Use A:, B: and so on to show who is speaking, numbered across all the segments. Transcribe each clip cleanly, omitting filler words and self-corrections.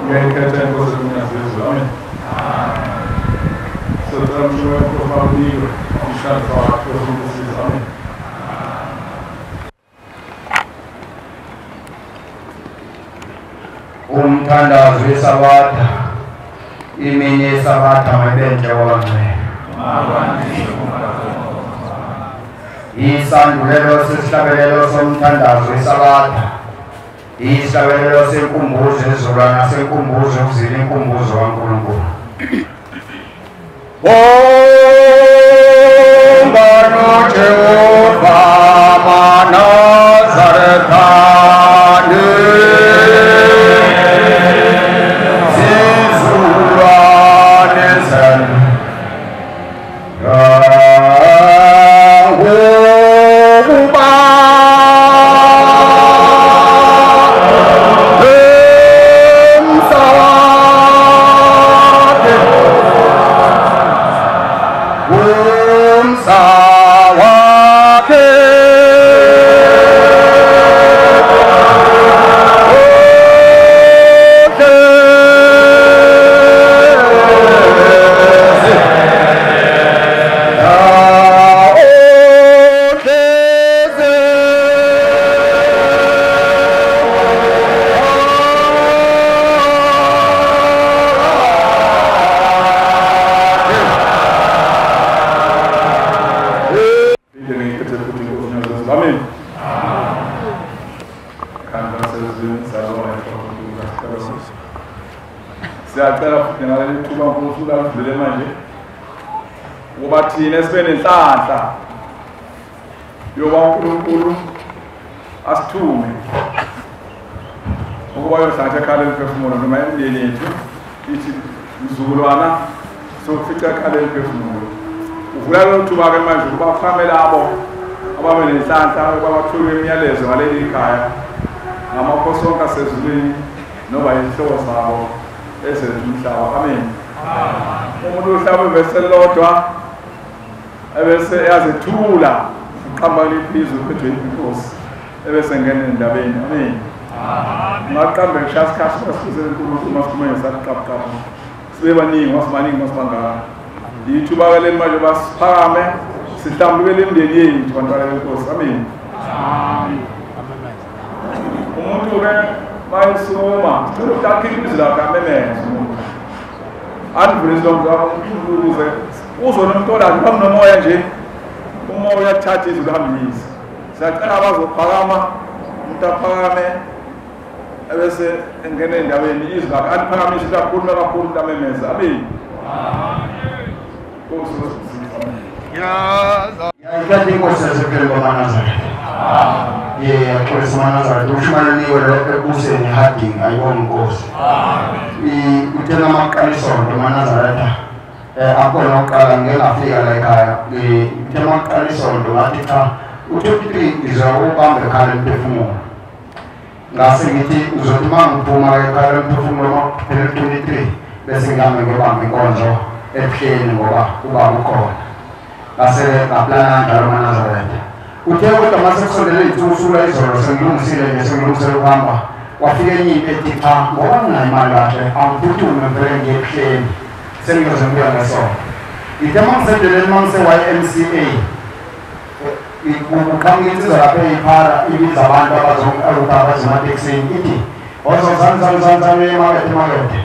A: Ngiyayikhetha inkosi eMnyazizwe. Amen. Sothamshwe kufabuliwe umshado wakho usiza. Amen.
B: Umthandazo weSabatha, imini yeSabatha mayibenhle wangcwele. Isandulelo sesihlabelelo somthandazo weSabatha, isihlabelelo senkumbuzo yesizukulwana senkumbuzo yokuzila inkumbuzo kaNkulunkulu. Bonga noJehova maNazaretha, zizukulwane zenu. Ngokuba emsawakhe, umsawakhe,
A: Amen. Siyacela futhi ngaleli thuba uNkulunkulu alivulele manje ukuba thina sibe nenhlanhla yoba uNkulunkulu asithume ukuba yohlanhla ekhala emphefumulo noma emndeni yethu ithi mzukulwana sokufica ekhala emphefumulo. Uvula lelo thuba-ke manje ukuba kuhame labo ababe nenhlanhla ukuba bathume imiyalezo ngaleli khaya ngamakhosi onke asezulwini noba yizihlobo zabo ezenza umhlaba. Amen. Umuntu uhlaba ivesi elilodwa ebese eyazethula uqamba liphizu uphethwe inkosi ebese ngena endabeni. Amen. Ungaqambe ngishaya isikhathi basifuzele uNkulunkulu masikhulume ngesaqaphuqaphu sibe baningi masibaningi masibangaka. Ithuba-ke leli manje basiphakame sihlambulukele imindeni yethu bantwana benkosi. Amen. Umuntu-ke mayesukuma sicela ukuthi akhiphe izwi lakhe amemeze umuntu andivule izilongo zakho uNkulunkulu ukuze uzone umuntu olazi uba kunomoya nje umoya uyakuthatha izwi lihambise. Siyacela abazophakama umuntu aphakame ebese engena endaweni izwi lakhe aliphakamise ukuthi akhulume kakhulu umuntu amemeze. Amen. Nkosi osisiza.
B: Ngiyayikhetha inkosi yasephela kwamaNazaretha. Yaxolisa amaNazaretha ushumayeliwe lo ebuseni Harding ayibonga inkosi. Uthe namaqala isonto amaNazaretha akhona uqala ngeke ngafika la ekhaya. Uthe namaqala isonto ngathi cha u-23 ngizawubamba ekhala emphefumulo. Ngase ngithi uzothi uma ngiphuma ekhala emphefumulo makuphela 23 bese ngihambe ngiyobamba inkonzo ebuhleni ngoba ubaba ukhona. Ngase ngaplana kanjalo amaNazaretha. Uthe kodwa mase kusondele iy'nsuku izolo sengilungisile nje sengilungisele ukuhamba wafika enye into ethi cha ngoba nginayo imali kahle angiphuthume vele ngiye ebuhleni sengiyoze ngibuya ngesonto. Ngithe uma ngisendleleni uma ngise-YMCA kuqhamuka insizwa lapha eyiphara ibiza abantu abazematekisini ithi ozozanzanzanzane emakethe emakethe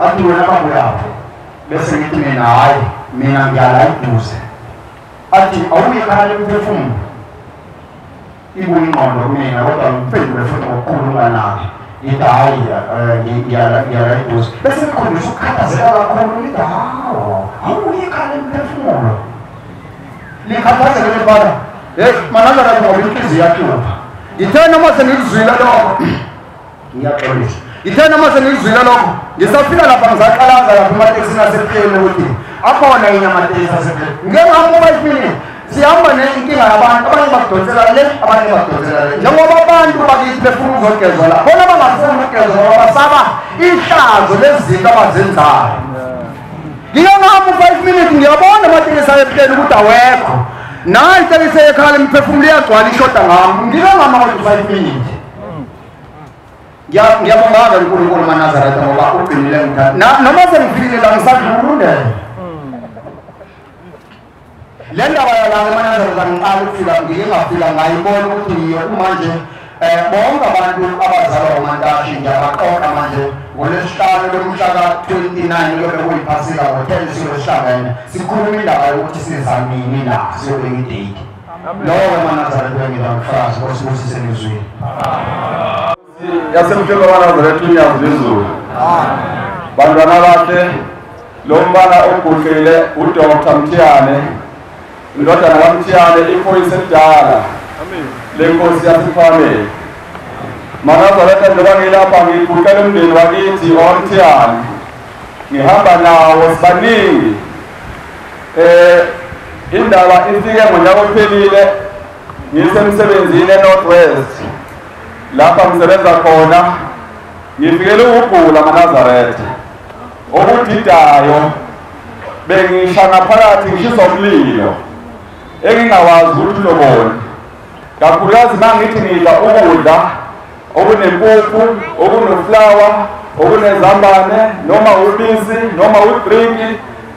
B: athi wena babuyaphi bese ngithi mina hhayi mina ngiyala eduze. Athi awuye ekhaya lemphefumulo ibuye ingqondo kumina kodwa ngiphendule futhi ngokukhuluma naye ngithi hhayi ngiyala eduze bese ngikhombisa ukukhathazeka kakhulu ngithi hawu awuye ekhaya lemphefumulo likhathazeke lefana heyi manazana ngoba inhliziyo iyahlupha. Ngithe noma sengikuzwile lokho ngiyaxolisa. Ngithe noma sengikuzwile lokho ngisafika lapha ngisaqalaza lapha ematekisini asebuhleni ukuthi akhona yini amatekisi asebuhleni. Ngike ngamuka isibili sihamba nenkinga yabantu abanye bakudonsela le abanye bakudonsela le njengoba abantu bakithi befuna ukuzogezwa la khona bangafuni ukugezwa ngoba basaba ihlazo lezinto abazenzayo. Ngike ngihamba u-5 minutes ngiyabona amatekisi ayebuhleni ukuthi awekho. Nayi itekisi ekhala imiphefumulo iyagcwala ishoda ngami. Ngike ngama kodwa u-5 minutes. Ngiyabonga uNkulunkulu maNazaretha ngoba ugcinile ngithatha noma sengifikile la ngisadlulundela le ndaba yala maNazaretha. Ngiqala ukufika ngike ngafika ngayibona ukuthi yiyo manje. Bonke abantu abazalwa uMantashi ngiyabaqoqa manje ngoLwesihlanu lomhla ka-29 kuyobe kuyiphasika ngo-10 siyohlangana sikhuluma indaba yokuthi siza nini la siyobeka idate. Lowo maNazaretha ngiyakufakaza Nkosi ubusise nizwile.
A: Yasemhlaba waNazaretha unyazi lwezulu. Bantwana bahle, lo mbala oguqile uDr Mthiyane, indodana kaMthiyane, iphoyisa elidala lenkosi yasePhameni. MaNazaretha, njengoba ngilapha ngiguqela umndeni wakithi owaMthiyane, ngihamba nawo sibaningi. Indaba ifike ngonyaka ophelile ngisemsebenzini eNorth West lapha ngisebenza khona. Ngifikele ukugula maNazaretha okudidayo, bengisha ngaphakathi ngishiswa umlilo engingawazi ukuthi lobona kakhulukazi. Uma ngithi ngidla ukudla okunempuphu, okunoflawa, okunezambane noma ubisi noma udrinki,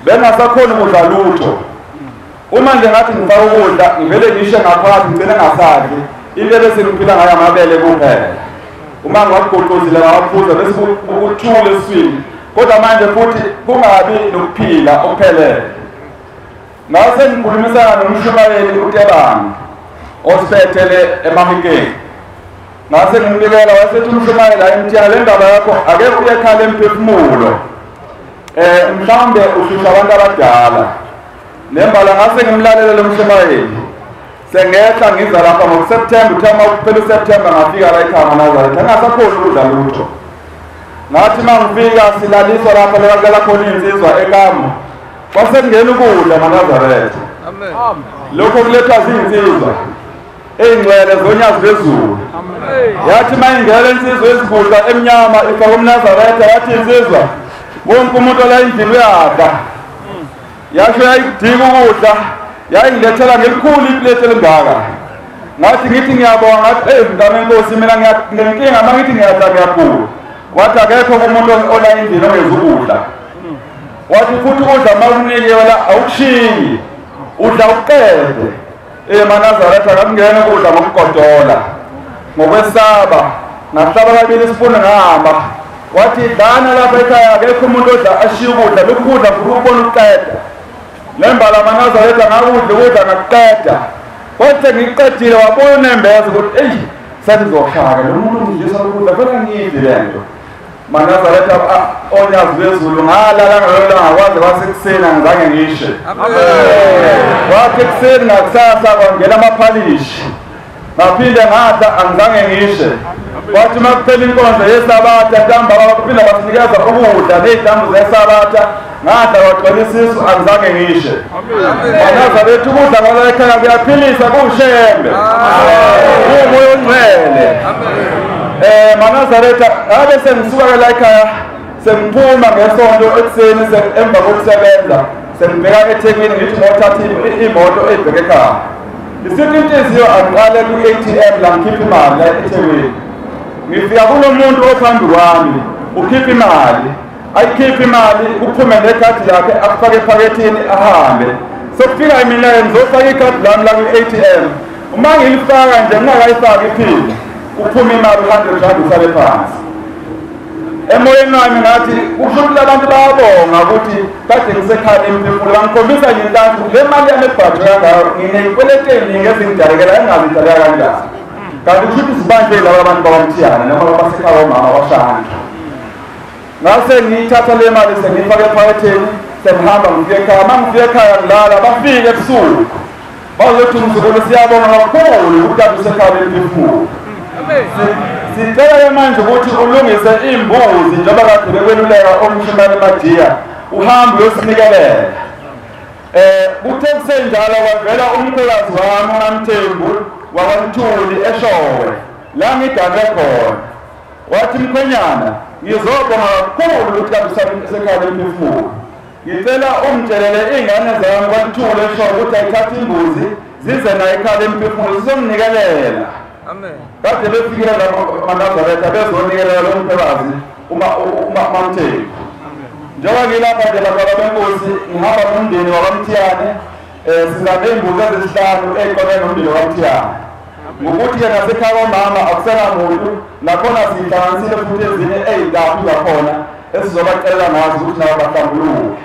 A: bengasakhoni ukudla lutho. Uma nje ngathi ngifaka ukudla ngivele ngishe ngaphakathi ngigcine ngasadli. Into ebese ngiphila ngayo amabele kuphela. Uma ngiwagoqozile ngawaphuza bese kuthule esiswini, kodwa manje futhi kungabi nokuphila okuphelele. Ngase ngikhulumisana nomshumayeli uTebani osiphethe eMahikeng, ngase ngimbikela, wasethi umshumayeli, hayi Mthiyane, le ndaba yakho ake uye ekhala emphefumulo, mhlawumbe ushusha abantu abadala nembala. Ngase ngimlalele lo mshumayeli, sengehla ngiza lapha ngoSeptember, uthe uma kuphela uSeptember ngafika la ekhaya maNazaretha ngingasakhoni ukudla lutho. Ngathi uma ngifika silaliswa lapha la khona iy'nsizwa ekamu, kwase kungena ukudla maNazaretha. Lokho kulethwa ziyinsizwa ey'ngcwele zonyazi lwezulu. Yathi uma ingena insizwa ezigudla emnyama ifaka umNazaretha, yathi insizwa wonke umuntu ola endlini uyadla. Yasho yayidinga ukudla, yayingilethela ngelikhulu ipleti elingaka. Ngathi ngithi ngiyabonga, ngathi eyi mntana enkosi, mina nginenkinga uma ngithi ngiyadla ngiyagula. Wathi akekho umuntu ola endlini ongeza ukudla. Wathi futhi ukudla uma unikiwe la awukushiyi, udla uqede. MaNazaretha ngakungena ukudla ngokugodola ngokwesaba, ngahlaba kabili isipuni ngahamba. Wathi dlana lapha ekhaya akekho umuntu odla ashiye ukudla, lokhu kudla futhi ukubona uqeda. Nembala maNazaretha ngakudla ukudla ngakuqeda. Kwathi ngiqedile wabuya unembeza ukuthi eyi sengizoshaka lo muntu ungidlisa ukudla vele ngiyidli le nto. MaNazaretha onyazi lwezulu ngalala ngalolo langa kwaze kwasekuseni angizange ngishe. Kwathi ekuseni ngakusasa kwangena amaphalishi, ngaphinde ngadla angizange ngishe. Kwathi uma kuphela inkonzo yesabatha ntambama baphinda basinikeza ukudla ney'ntambo zesabatha, ngadla kwagcwala isisu angizange ngishe. MaNazaretha ukudla kwala ekhaya kuyaphilisa, kuwushembe, kuwumoya ongcwele. MaNazaretha ngabe sengisuka la ekhaya sengiphuma ngesonto ekuseni emva kokusebenza sengibheka eThekwini, ngithi ngothatha imoto ebheke ekhaya. Isithi inhliziyo angiqale ku-ATM la ngikhiphe imali la eThekwini. Ngifika kulo muntu ophambi kwami ukhipha imali, ayikhiphe imali kuphume nekhadi lakhe akufake ephakethini ahambe. Sokufika mina ngizofaka ikhadi lami la ku-ATM, uma ngilifaka nje ngingakayifaki iphini kuphume imali u-100 rand usale phansi. Emoyeni wami ngathi kusho ukuthi abantu bayabonga ukuthi kade ngisekhaya emphefumulo, bangikhombisa nje inhlanhla ukuthi le mali yami ebhajwe kangaka ngineyikweleti eziningi ezingidalekela engingazidaleka kanjani. Kanti kusho ukuthi sibanjwe laba abantu bakwaMthiyane noma basekhaya omama kwashana. Ngase ngiyithatha le mali sengiyifaka ephaketheni sengihamba ngifike ekhaya. Uma ngifike ekhaya ngilala, bafike ebusuku bazothi mzukulu siyabonga kakhulu ukuthi kade usekhaya lemphefumulo. Sicela-ke manje ukuthi ulungise imbuzi njengoba kade bekweluleka omshumayeli Madiya, uhambe uyosinikelela. Kuthe kusenjalo kwavela umkhwekazi wami uMamthembu wakwaMthuli eShowe la ngigane khona. Wathi mkhwenyana, ngizobonga kakhulu ukuthi kade usekhaya lemphefumulo. Ngicela ungitshelele iy'ngane zami kwaMthuli eShowe ukuthi ayithathe imbuzi zize nayo ekhaya lemphefumulo zizomnikelela. Amen. Kade befikile lapha amaNazaretha bezonikela lo mphakathi uma uMamthembu. Njengoba ngilapha nje bantwana benkosi ngihamba nomndeni wakwaMthiyane sizame imbuzi ezinhlanu ey'qokene nomndeni wakwaMthiyane. Ngokuthi-ke nasekhaya kwamama akusena muntu nakhona siyihlanganisile futhi ezinye ey'ntathu zakhona esizobacelela ngazo ukuthi nabo bahlambuluke.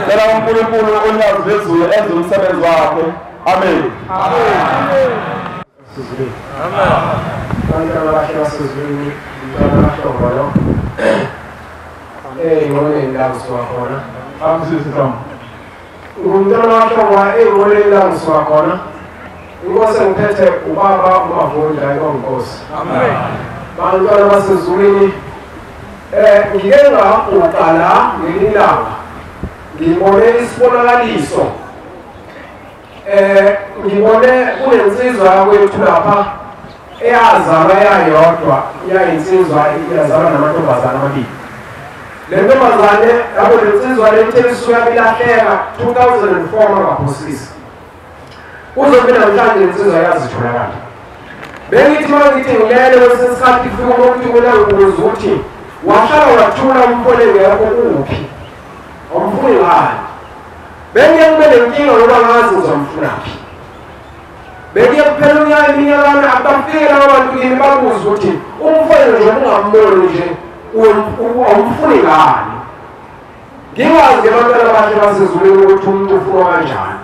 A: Cela uNkulunkulu onyazi lwezulu enze umsebenzi wakhe. Amen.
C: Amen. Amen. Bantwana abahle basezulwini, bantwana abahlongolo. Ey'nqoleni la ngisuka khona. Ngumntwana wahlongwa ey'nqoleni la ngisuka khona. Inkosi engiphethe ubaba uMavundla inkosi. Amen. Bantwana basezulwini, ngike ngaguqa la ngelinye ilanga. Ngibone isibonakaliso. Ngibone kunensizwa yakwethu lapha eyazalwa yayodwa, yayinsizwa iyazalwa namantombazane amabili. Le ntombazane yabo lensizwa le ithe isuka ilahleka 2004 mangaphosisi. Kuzobe namhlanje insizwa yazitholakala. Bengithi mangithi ngilele kwesinye isikhathi kufika umuntu kunangibuza ukuthi wahlala wathula umfole ngekho kuphi? Awumfuni ngani? Bengiye kube nenkinga ngoba ngazi ngizomfunaphi. Bengiye kuphela unyaka iminyakana abafike laba bantu kimi babuze ukuthi umfole nje ungamboni nje awumfuni ngani? Ngingazi ke bantwana abahle basezulwini ukuthi umuntu ufunwa kanjani.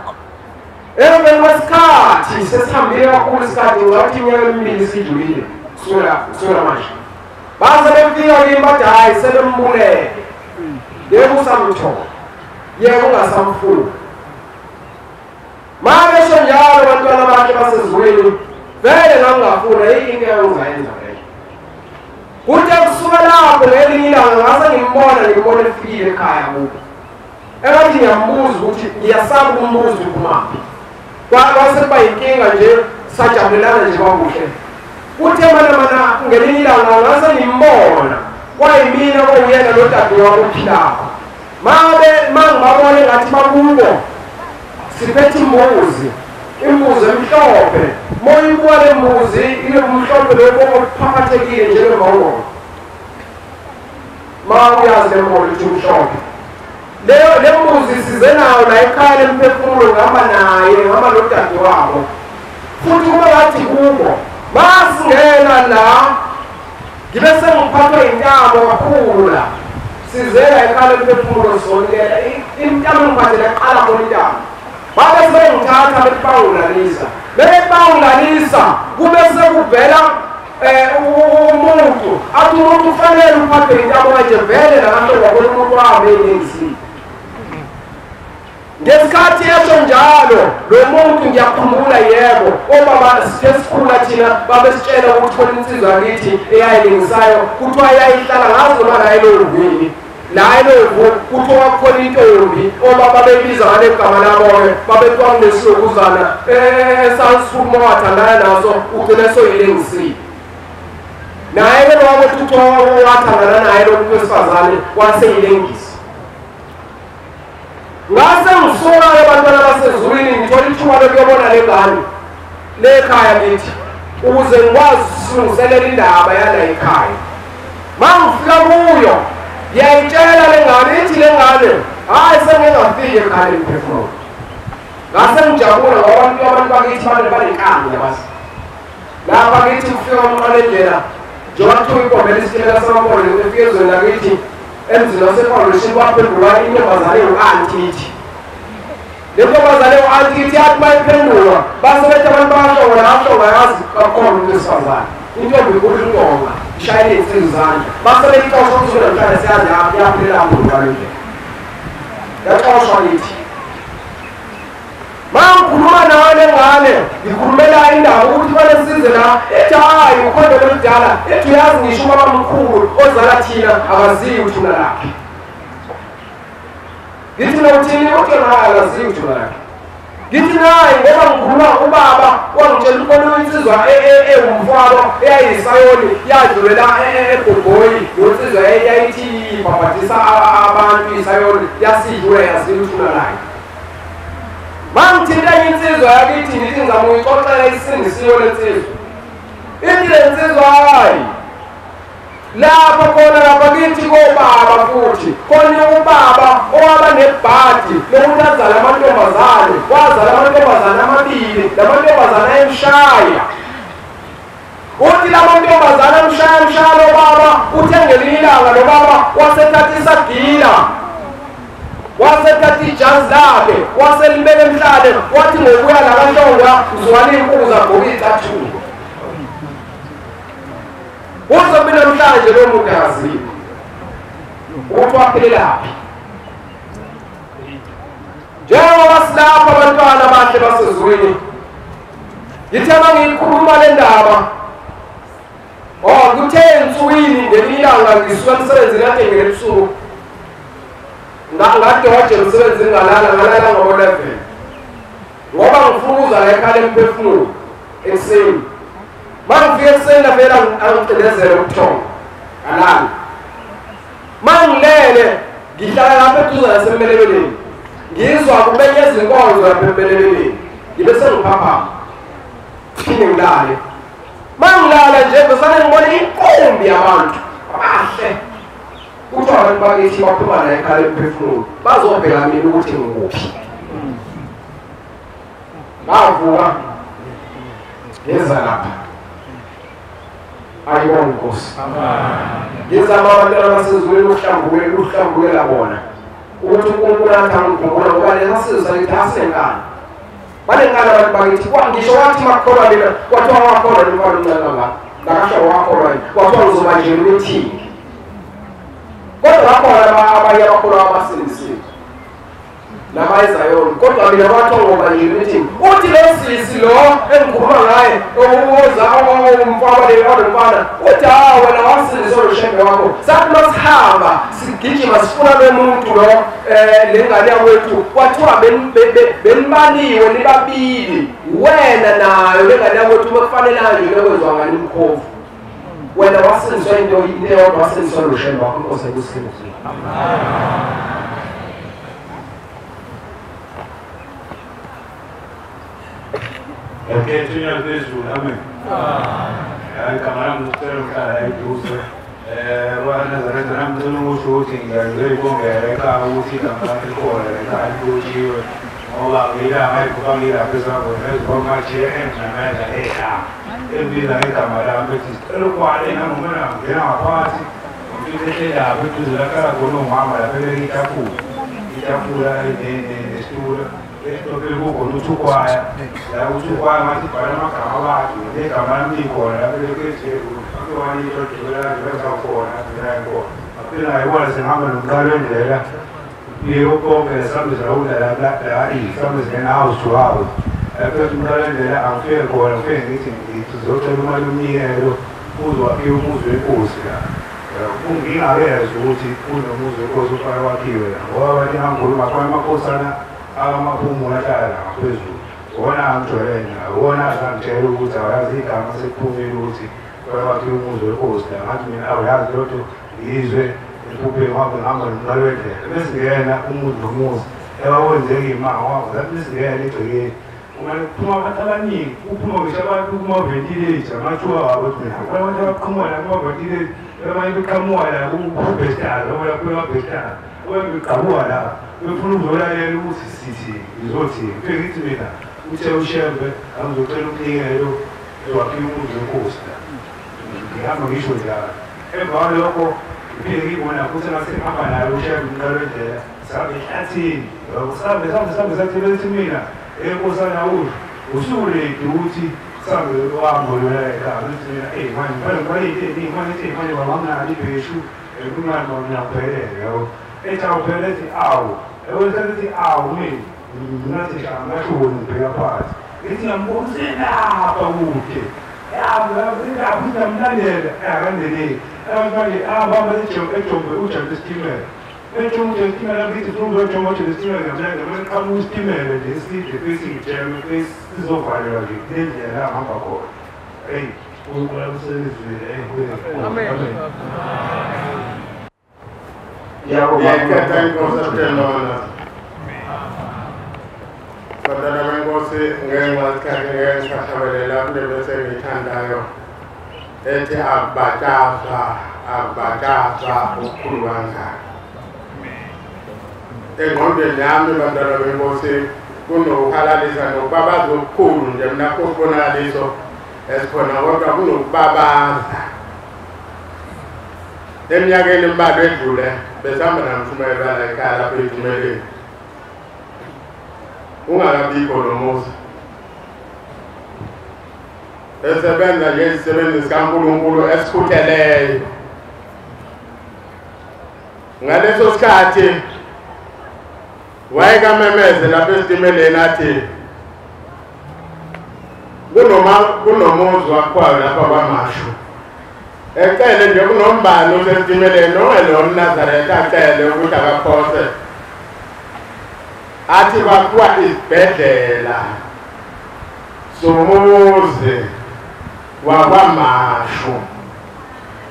C: Emveni kwesikhathi sesihambile kakhulu isikhathi ngathi iminyaka emibili sidlulile kusukela manje. Baze befika kimi bathi hhayi sebembulele. Yebo usamthola. Yebo ungasamfuni. Mabesho njalo bantwana bakhe basezulwini vele ngangingafuna into engizayenza leyo. Kuthe kusuka lapho ngelinye ilanga ngase ngimbona efikile ekhaya kubo. Engathi ngiyambuza ukuthi ngiyasaba ukumbuza uphumaphi. Kwase kuba yinkinga nje sajabulelana nje kwakuhle. Kuthe mana ngelinye ilanga ngase ngimbona kwayimina kwawuyena lo dade wabo ophilako. Mabe mangibabone ngathi bakubo siphethe imbuzi, imbuzi emhlophe. Moyibuka le mbuzi ile mhlophe lokho okuphakathekile njengembongolo. Ma uyazi le mbongolo ukuthi umhlophe. Le mbuzi size nayo la ekhaya lemphefumulo ngihamba naye ngihamba nodade wabo. Futhi uma bathi kubo masingena la ngibe sengiphathwa intamo kakhulu la. Size la ekhaya lemphefumulo sonikela intamo ngiphathele qala khona intamo. Babe sebengithatha bethi bawulalisa. Bebawulalisa kube sekuvela umuntu athi umuntu ufanele uphathwe intamo kanje vele nakahlongwa khona umuntu wami eningisini. Ngesikhathi esho njalo lo muntu ngiyakhumbula yebo obaba sesikhula thina babesitshela ukuthi khona insizwa yakithi eyayilingisayo kuthiwa yayihlala ngazi noma la elongwini. La elovu kuthiwa kukhona intombi obaba beyibiza ngale gama labo-ke babethiwa kunesilokuzana esansuku wathandana naso ugcine soyilengisile. Naye-ke lo wakuthi kuthiwa wathandana naye lo muntu wesifazane waseyilengisa. Ngase ngisuka-ke bantwana basezulwini ngithola ithuba lokuyobona le ngane le ekhaya kithi ukuze ngikwazi ukulungiselela indaba yala ekhaya. Mangifika kuyo ngiyayitshela le ngane ithi le ngane hhayi sengingafiki ekhaya lemphefumulo. Ngase ngijabula ngoba abantu bakithi banenkani yabazi. Lapha kithi kufika umqala endlela njengoba kuthiwa inkombela isitimela samampolo efika ezweni lakithi emzini waseFoundation kwaphendulwa intombazane ewu-anti ithi. Le ntombazane ewu-anti ithi yathi uma iphendulwa base bethi abantu bayahlonga nahlonga yazi kakhona umuntu wesifazane. Intombi ikhulu intonga ishayele iy'nsizwa izandla. Base beyixosha kusuke namhlanje siyazi yaphulela muntu ngalo ndlela. Yaxoshwa kithi. Mangikhuluma nawe le ngane ngikhulumela indaba ukuthi fanele size la ethi hhayi ukhonde loludala ethi uyazi ngisho ubaba mkhulu ozala thina akaziwi ithuna lakhe. Ngithi mina uthini uthi hhayi akaziwi ithuna lakhe. Ngithi naye ngoba ngikhuluma ubaba wangitshela ukhona insizwa ewumfwabo eyayisayoni yadlulela eGogoyi lonsizwa eyayithi ibhabhadisa abantu isayoni yasidlula yaziwa ithuna lakhe. Mangithinta enye insizwa yakithi ngithi ngizama ukuyixoxela isindisiwe lensizwa. Ithi lensizwa hayi lapha khona lapha kithi kobaba futhi khona ubaba owaba nebhadi lokuthi azale amantombazane, wazala amantombazane amabili, lamantombazane ayemshaya. Uthi lamantombazane amshaya mshaya lo baba, uthe ngelinye ilanga lo baba wasethatha isagila, wasethatha ijazi lakhe, waselibeka emhlane, wathi ngokuya la kaNhlongwa uzwana iy'nkuku zagqoka iy'cathulo. Uzobe namhlanje lo muntu akaziwa ukuthi waphelelaphi. Njengoba silapha abantwana abahle basezulwini, ngithe uma ngiyikhuluma le ndaba, kuthe ensukwini ngelinye ilanga ngisuka emsebenzini kade ngene ebusuku, ngadoja emsebenzini ngalala ngabo-11 ngoba ngifuna ukuza la ekhaya emphefumulo ekuseni. Uma ngifika ekuseni navela angicindezele ubuthongo ngalala. Uma ngilele ngihlala lapha eduze nasembelebeleni, ngizwa kumenyeza inkonzo lapha embelebeleni, ngibe sengiphaphama phinde ngilale. Uma ngilala nje besane ngibone inkumbi yabantu abahle, kuthiwa abantu bakithi baphuma la ekhaya emphefumulo bazobheka mina ukuthi ngikuphi. Ngavuka ngeza lapha. Ayibonge Nkosi. Ngizama abantwana basezulwini ukuhlambukela bona ukuthi uNkulunkulu athi angikhumbula, ngoba lesa sizwe sakithi asinenkani. Banenkani abantu bakithi. Ngisho wathi makholwa mina, kwathiwa wakholwa nomfana omncane kangaka, nakasho wakholwa yini, kwathiwa ngizoba nje meeting. Kodwa bakhona abanye abakholwa abasindisiwe nabayizayoni, kodwa mina kwathiwa ngoba nje meeting. Uthi lo sisi lo engikhuluma ngaye oza umfana uthi hawu wena wasindiswa lo shembe wakho. Sathi masihamba sigijima sifuna lo muntu lo le ngane yakwethu, kwathiwa benibaliwe nibabili wena nayo le ngane yakwethu, bekufanele nje bekwenziwa ngani umkhovu. Wena wasindiswa into eyodwa, wasindiswa lo shembe wakho. Inkosi ayikusindise.
A: Okay, thunywa phezulu, amen. Igama lami nguSicelo ngihlala eduze. KwaNazaretha nami ngicela ukusho ukuthi ngiyayibongela ekhaya ukuthi igama lami likhona ekhaya lilotshiwe, ngoba ngilanga ivuka ngilapha esangweni ezibonga namandla eha embiza ngegama lami bethi sicela ukwale nangomena ngingena ngaphakathi ngifike ehlelapha eduze lakhala khona umama lapha ebeka itafula nesitulo esitokele kukhona uthukwaya la uthukwaya ngathi bhala amagama abantu negama lami likhona lapha aphela ngayibona sengihamba nomqalo wendlela ngiyobongela sambe sawunda la sambe singena house to house. Phela umqalo wendlela angifike khona ngifike ngithi ngizocela imali yomnikelo uzwakhiwe umuzi wenkosi la. Ngingakezwa ukuthi kunomuzi wenkosi ufake wakhiwe la, ngoba abantu engangikhuluma khona amakhosana amaphumulo ahlala la ngaphezulu, wona angijwayele nawo, wona azangitshela ukuthi awayazi igama sekuphumile ukuthi kwakhiwe umuzi wenkosi la. Ngathi mina awuyazi lotho ngizwe emphupheni wami ngihamba nomqalo wendlela besingena umuzi nomuzi ebakwenzeka imanga besingena egcekeni kuphuma abantu abaningi, kuphuma ngisho abantu kuma-ventilator amathuba wabo ukuthi mina kukhona abantu abaqhamuka la kuma-ventilator, abanye beqhamuka la kubhestala noma lapho emabhestala, abanye beqhamuka la befuna ukuzolalela ukuthi sithi ngizothini. Ngifike ngithi mina uthe uShembe angizocela umnikelo ewakhiwe umuzi wenkosi la, ngihamba ngisho njalo. Emva kwalokho ngiphinde ngiyibona futhi ngase ngihamba naye uShembe umqalo wendlela sabe ehlathini, sambe sathi bethi mina enkosana usho usuredi ukuthi sambe uhambo lona ekhaya. Ngithi mina eyi manje ngifane into eningi manje ethi manje baba nginalo ibheshu kumnandi baba ngiyakuphelele yabo. Ethi awuphelele ethi awu ethi awu mina ngathi angashoni ngibheka phansi ngithi ngiyambona uselapha kude yamlandela akandeleki abantu manje ahamba ejombe ujambe isitimela ejombe isitimela ngithi uzojomba ujambe isitimela ngiyamlandela mase qhamuka isitimela nje eside esingijeme esizovalelwa nje nendlela ahamba khona. Eyi uNkulunkulu akusebenzile. Amen.
D: Ngiyakhetha inkosi akulona. Bantwana benkosi, ngeke ngisahlabelela kule bese ngiyithandayo. Ethi akubatshazwa akubatshazwa okukhulu kangaka. Engqondweni yami bantwana benkosi kunokuhalalisa nokubabaza okukhulu nje mina kusibonakaliso esikhona kodwa kunokubabaza. Eminyakeni embalwa edlule besihamba namshumayeli la ekhaya lapho eThumeleni. Ungakabikho lo muzi. Esebenza nje isisebenzi sikaNkulunkulu esikhutheleyo. Ngaleso sikhathi wayekamemeze lapha esitimeleni athi kunomuzi wakwayo lapha kwaMashu. Ecele nje kunombani osesitimeleni ongelona uNazaretha acele ukuthi akaphose. Athi kwakhiwa isibhedlela somuzi wakwaMashu.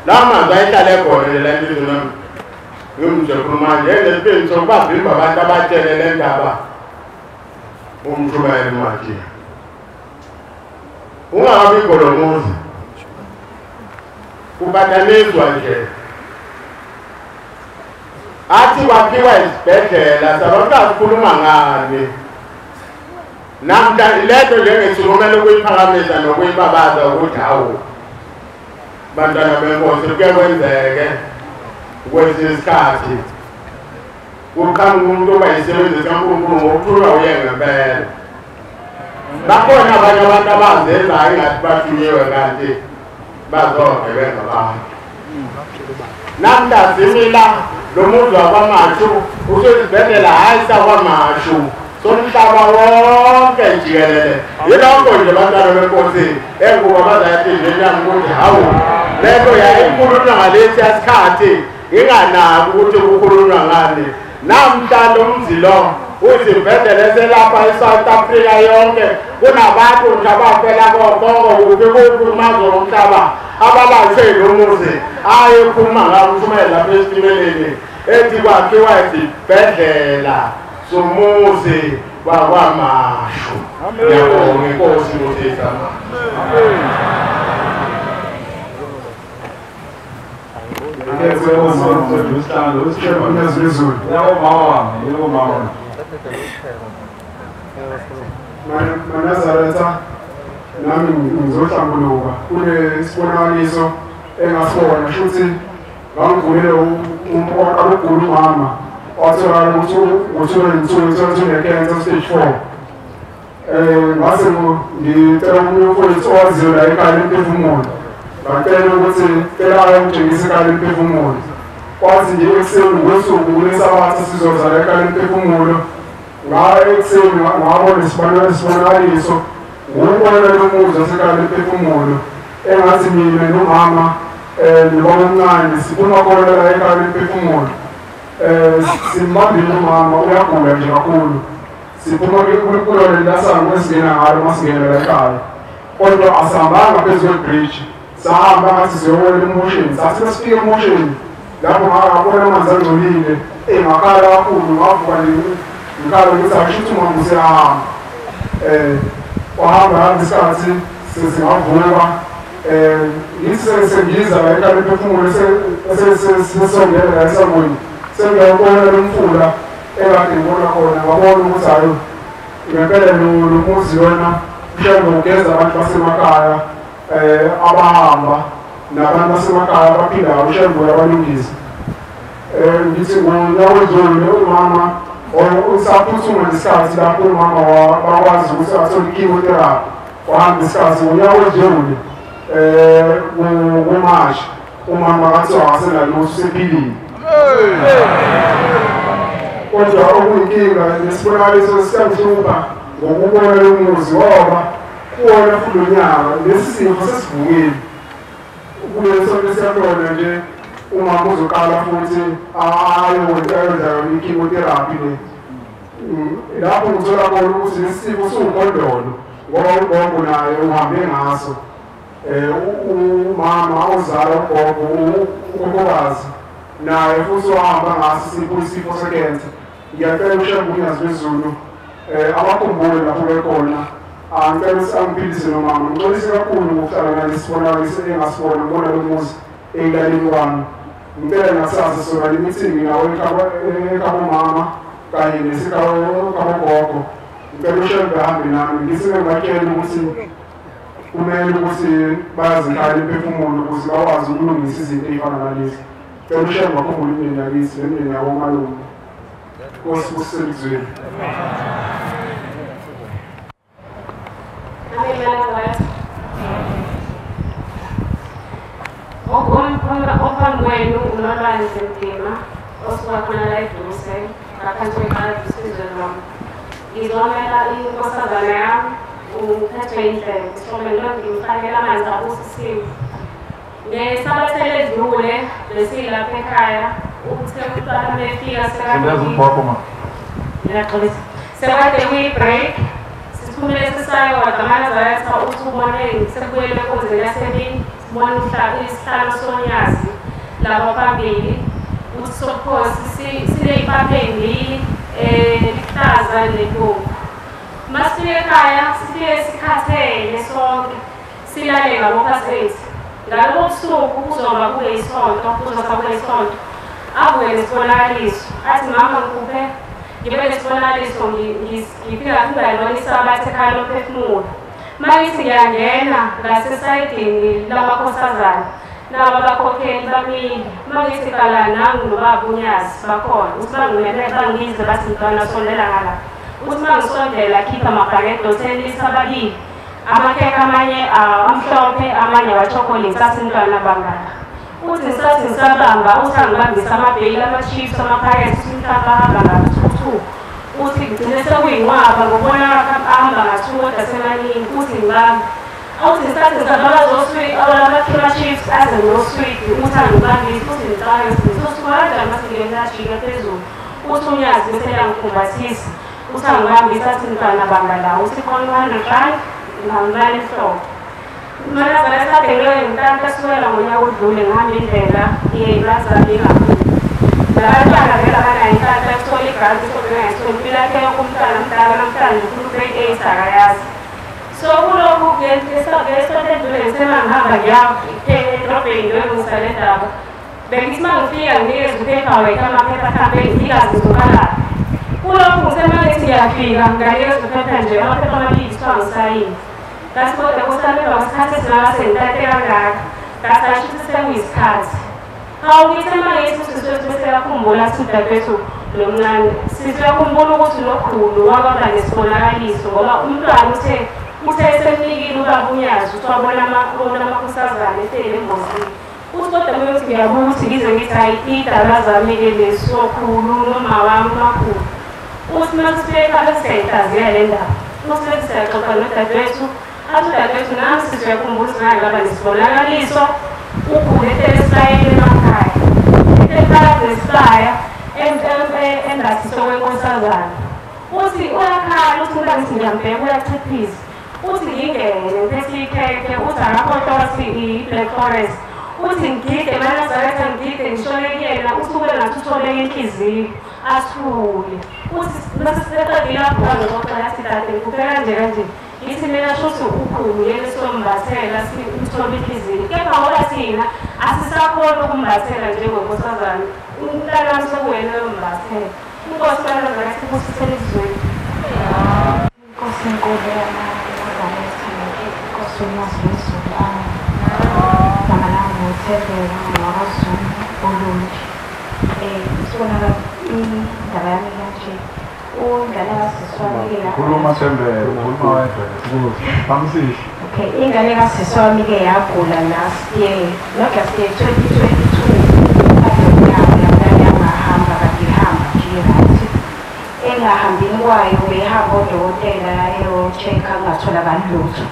D: La manzi ayehlale khona nje la empilweni yami. Ngimnje khuluma nje nesibindi sokubavimba abantu abatshele le ndaba umshumayeli manje. Ungakabikho lo muzi. Kubataniswa nje. Athi kwakhiwa isibhedlela sabantu asikhuluma ngani. Namhla lento njengesukumela ukuyiphakamisa nokuyibabaza ukuthi hawu bantwana benkosi kuke kwenzeke kwesinye isikhathi kuqhamuka umuntu oba yisebenzi sikaNkulunkulu ngokuthulwa uye ngempela. Bakhona abanye abantu abazenzayo ingathi bathunyiwe kanti bazogebenga abantu. Namhla simila lo muzi wakwaMashu usesibhedlela hhayi sakwaMashu somhlaba wonke jikelele. Yilokho nje bantwana benkosi engubabaza enhliziyweni yami ukuthi hawu lento yayikhulunywa ngalesiya sikhathi inganaki ukuthi kukhulunywa ngani. Namhla lo mzi lo uzibhedlela eselapha eSouth Africa yonke kunabantu nje abafela koKongo kuphi kuphi kumazwe omhlaba abalashwe lo muzi ayekhuluma ngawo umshumayeli lapha esitimeleni ethi kwakhiwa isibhedlela somuzi wakwaMashu. Ngiyabonga inkosi ibusise.
E: Manazaretha nami ngizohlambuluka kunesibonakaliso engasibona shuthi ngangigulele owaqala umama watholakala ukuthi ngo-2022 une-cancer stage 4. Ngase ngicela omunye umfowethu owaziyo la ekhaya lemphefumulo, ngacela ukuthi cela ayongitshengisa ekhaya lemphefumulo. Kwathi nje ekuseni ngosuku kulesabatha sizoza la ekhaya lemphefumulo, ngayo ekuseni ngabona isibonakaliso ngubona lo muzi wasekhaya lemphefumulo engathi mina nomama nobaba omncane siphuma khona la ekhaya lemphefumulo. Simbambile umama uyagula nje kakhulu. Siphuma kulo lelasango esingena ngalo masingena la ekhaya, kodwa asihambanga phezu kwebridge, sahamba ngathi siyowela emosheni. Sathi masifika emosheni lapho ngabona amanzi angcolile, ngakhala kakhulu ngavuka ngikhala ukuthi asho ukuthi umama useyahamba. Wahamba hamba isikhathi sesingavuka ngithi sengiza la ekhaya lemphefumulo sesongena la esangweni sengiyawubona lo mfula engade ngibona khona, ngabona ukuthi hayi ngempela lo muzi lona mhlawumbe ugeza abantu basemakhaya abahamba nabantu basemakhaya abaphindayo mhlawumbe uyabalungisa. Ngithi ngonyaka odlule umama usaphuthuma ngesikhathi lapho umama bakwazi ukuthi athole i-chemotherapy, wahamba isikhathi ngonyaka odlule kuMashi umama kathiwa akasenalutho usephilile. Kodwa okuyinkinga nesibonakaliso siyangihlupha ngokubona lo muzi ngoba kuwona futhi lo nyaka lesi sifo sesivukile. Kuleso esiyabona nje umama uzoqala futhi ayenza i-chemotherapy le. Lapho ngithola khona ukuthi lesi sifo siwumhondolo ngoba ugogo naye uhambe ngaso. Umama ozala ugogo ugogokazi naye futhi wahamba ngaso isifo sekensa. Ngiyacela uShembe uNyazi lwezulu abakhumbule lapho bekhona, Angicela ukuthi angiphilise nomama. Ngixolise kakhulu ngokuhlala nalesi sibonakaliso engasibona ngibona lo muzi ekulaleni kwami. Ngicela nakusasa soba le-meeting nawo ekabomama kanye nesikabogogo. Ngicela uShembe ahambe nami. Ngithi ngibatshele ukuthi kumele ukuthi bayazikhaya imphefumulo ukuze bakwazi ukulungisa izinto ey'fana nalezi. Ngicela uShembe akhumbule imindeni yakithi nemindeni yakomalume. Nkosi busiswe.
F: Ophambi kwenu uNolwazi Mdima osuka khona la eduze ngaphansi kweqala isizwe lwami. Ngizomela inkosazana yami uphethwe indlebe so mina ngimfakela amanzi abusisiwe. Ngesabatha eledlule besilapha ekhaya uthe umntwana mefika sekaxolisa sekade kuyi-break siphumile sisayodwa manazaretha uthi ubone sekubuyele enkonzweni yasemini sibone isihlalo sonyazi lapha phambili uthi sobukhosi siney'papha ey'mbili lihlaza nebomvu. Masifike ekhaya sifike sikhathele sonke silale ngabo-past 8. Ngalobo busuku kuzoba kuyisonto kuzoba kuyisonto avuke nesibonakaliso athi mama ngikuphe ngibe nesibonakaliso ngifika kungalona isabatha ekhaya lomphefumulo. Mangithi ngiyangena ngasesayidini lamakhosazana nabo abakhokheli bamile. Mangithi qala nangu nobaba uNyazi bakhona uthi bangimele bangize bathi mntwana sondela ngala. Uthi mangisondela khipha amabhakede o-10 litha ababili amakhekhe amanye amhlophe amanye awachocolate athi mntwana bangala. Uthi ngisathi ngisabamba uthi angibambise amabheyili ama-chips amaphakethe uthi mhlawumbe ahamba nga-2 uthi ngigcine sekuyinqwaba ngokubona ahamba nga-2 kodwa semaningi uthi ngibambe. Uthi ngisathi ngisabamba ama-chips aze noswidi uthi angibambise uthi ngicabanga ukuthi ngizosuka kanjani mase ngiyajika phezulu. Uthi uNyazi bese eyangikhumbathisa uthi angibambise athi mntwana bamba la uthi khona u-100 rand ngangibala ehloko. Manazaretha ngiloyo ngintanta sukela ngonyaka odlule ngihamba indlela yebazali kakhulu. Nabantwana vele abanayo inhlanhla yokuthola igranti sobe impilo yakhe yonke umntwana mdala namhlanje ukhulu grade 8 akayazi. So kulokhu ngesonto edlule ngisema ngihamba ngiya edolobheni ngiyolungisa le ndaba. Bengithi uma ngifika nginikeze u-paperwork amaphepha mhlampe ngigazi ngizokhalaphi. Kulokhu ngisema ngithi ngiyafika nganikeza uphepha nje amaphepha amabili kuthiwa ngisayini. Ngathi kodwa kusabelwa ngesikhathi esingaka sengitate kangaka. Ngathi asho ukuthi sekuyisikhathi. Hawu ngithi uma ngithi usisi wethu bese yakhumbula sithi udadewethu lo mncane. Sisi uyakhumbula ukuthi lokhulu wakwaba nesibonakaliso ngoba umntwana uthe esemnikile ubaba uNyazi uthi wabona amakhosazana ehleli engozini. Uthi kodwa uma ngiyabuka ukuthi ngize ngithi hayi iy'dalwa zami-ke lezi sokhulu noma wami umakhulu. Uthi uma sifika ekhaya siyayihlaziya le ndaba. Uthi bese siyaxoxa nodadewethu athi udadewethu nami sisi uyakhumbula ukuthi ngake ngaba nesibonakaliso ukhulu ehleli esibayeni emakhaya. Ehleli phakathi nesibaya embathiswe kwenkosazana. Uthi uyakhala uthi umntwana ngithi ngiyambheka uyachiphiza. Uthi ngingene ngiphethe ikhekhe uthi akakhohlwa wathi i-Black Forest. Uthi ngigide manazaretha ngigide ngishone kuyena uthi ube ngathi utholeke inhliziyo athule. Uthi bese siqedile wavuka ngokuxoxa athi dade ngikuphe kanje kanje. Ngithi mina shuthi ukhulu yena sombathela simthobe inhliziyo. Kepha ngoba thina asisakhona ukumbathela njengonkosazana. Umntana wami sekuwena oyombathela. Inkosi manazaretha ibusisele ezweni.
G: Inkosi enkulu yamaNazaretha Inkosi uNyazi lwezulu. Amen. Igama lami nguThembeka ngowakwaZulu Olundi. Sibonaka indaba yami kanje. Ingane kasisi wami-ke
A: Khuluma Thembeka, khuluma wedwa. Bamsihle.
G: Okay, ingane kasisi wami-ke yagula last year, not last year, 2022. Kade yangahamba kade ihamba nje right. Engahambini kwayo behamba odokotela eyo-check-a kungatholakali lutho.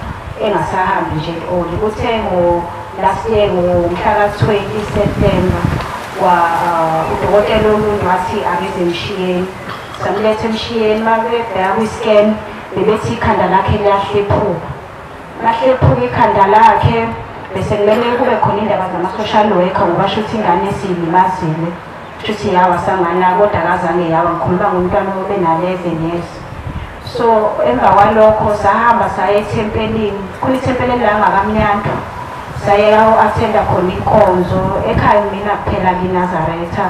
G: Engasahambi nje at all. Kuthe last year ngomhla ka-20 September udokotela omunye wathi akeze emshiyeni. Samletha emshiyeni mabebheka kwi-scan bebethi ikhanda lakhe liyahlephuka. Lahlephuka ikhanda lakhe bese kumele kube khona indaba zama-social worker ngoba shuthi ingane esiyilimazile. Shuthi yawa sangana kodwa akazange yawa ngikhuluma ngomntwana obena-11 years. So emva kwalokho sahamba saya ethempelini, khona ithempeli la ngakamnyanto, saya attenda khona inkonzo ekhaya. Mina kuphela kiNazaretha,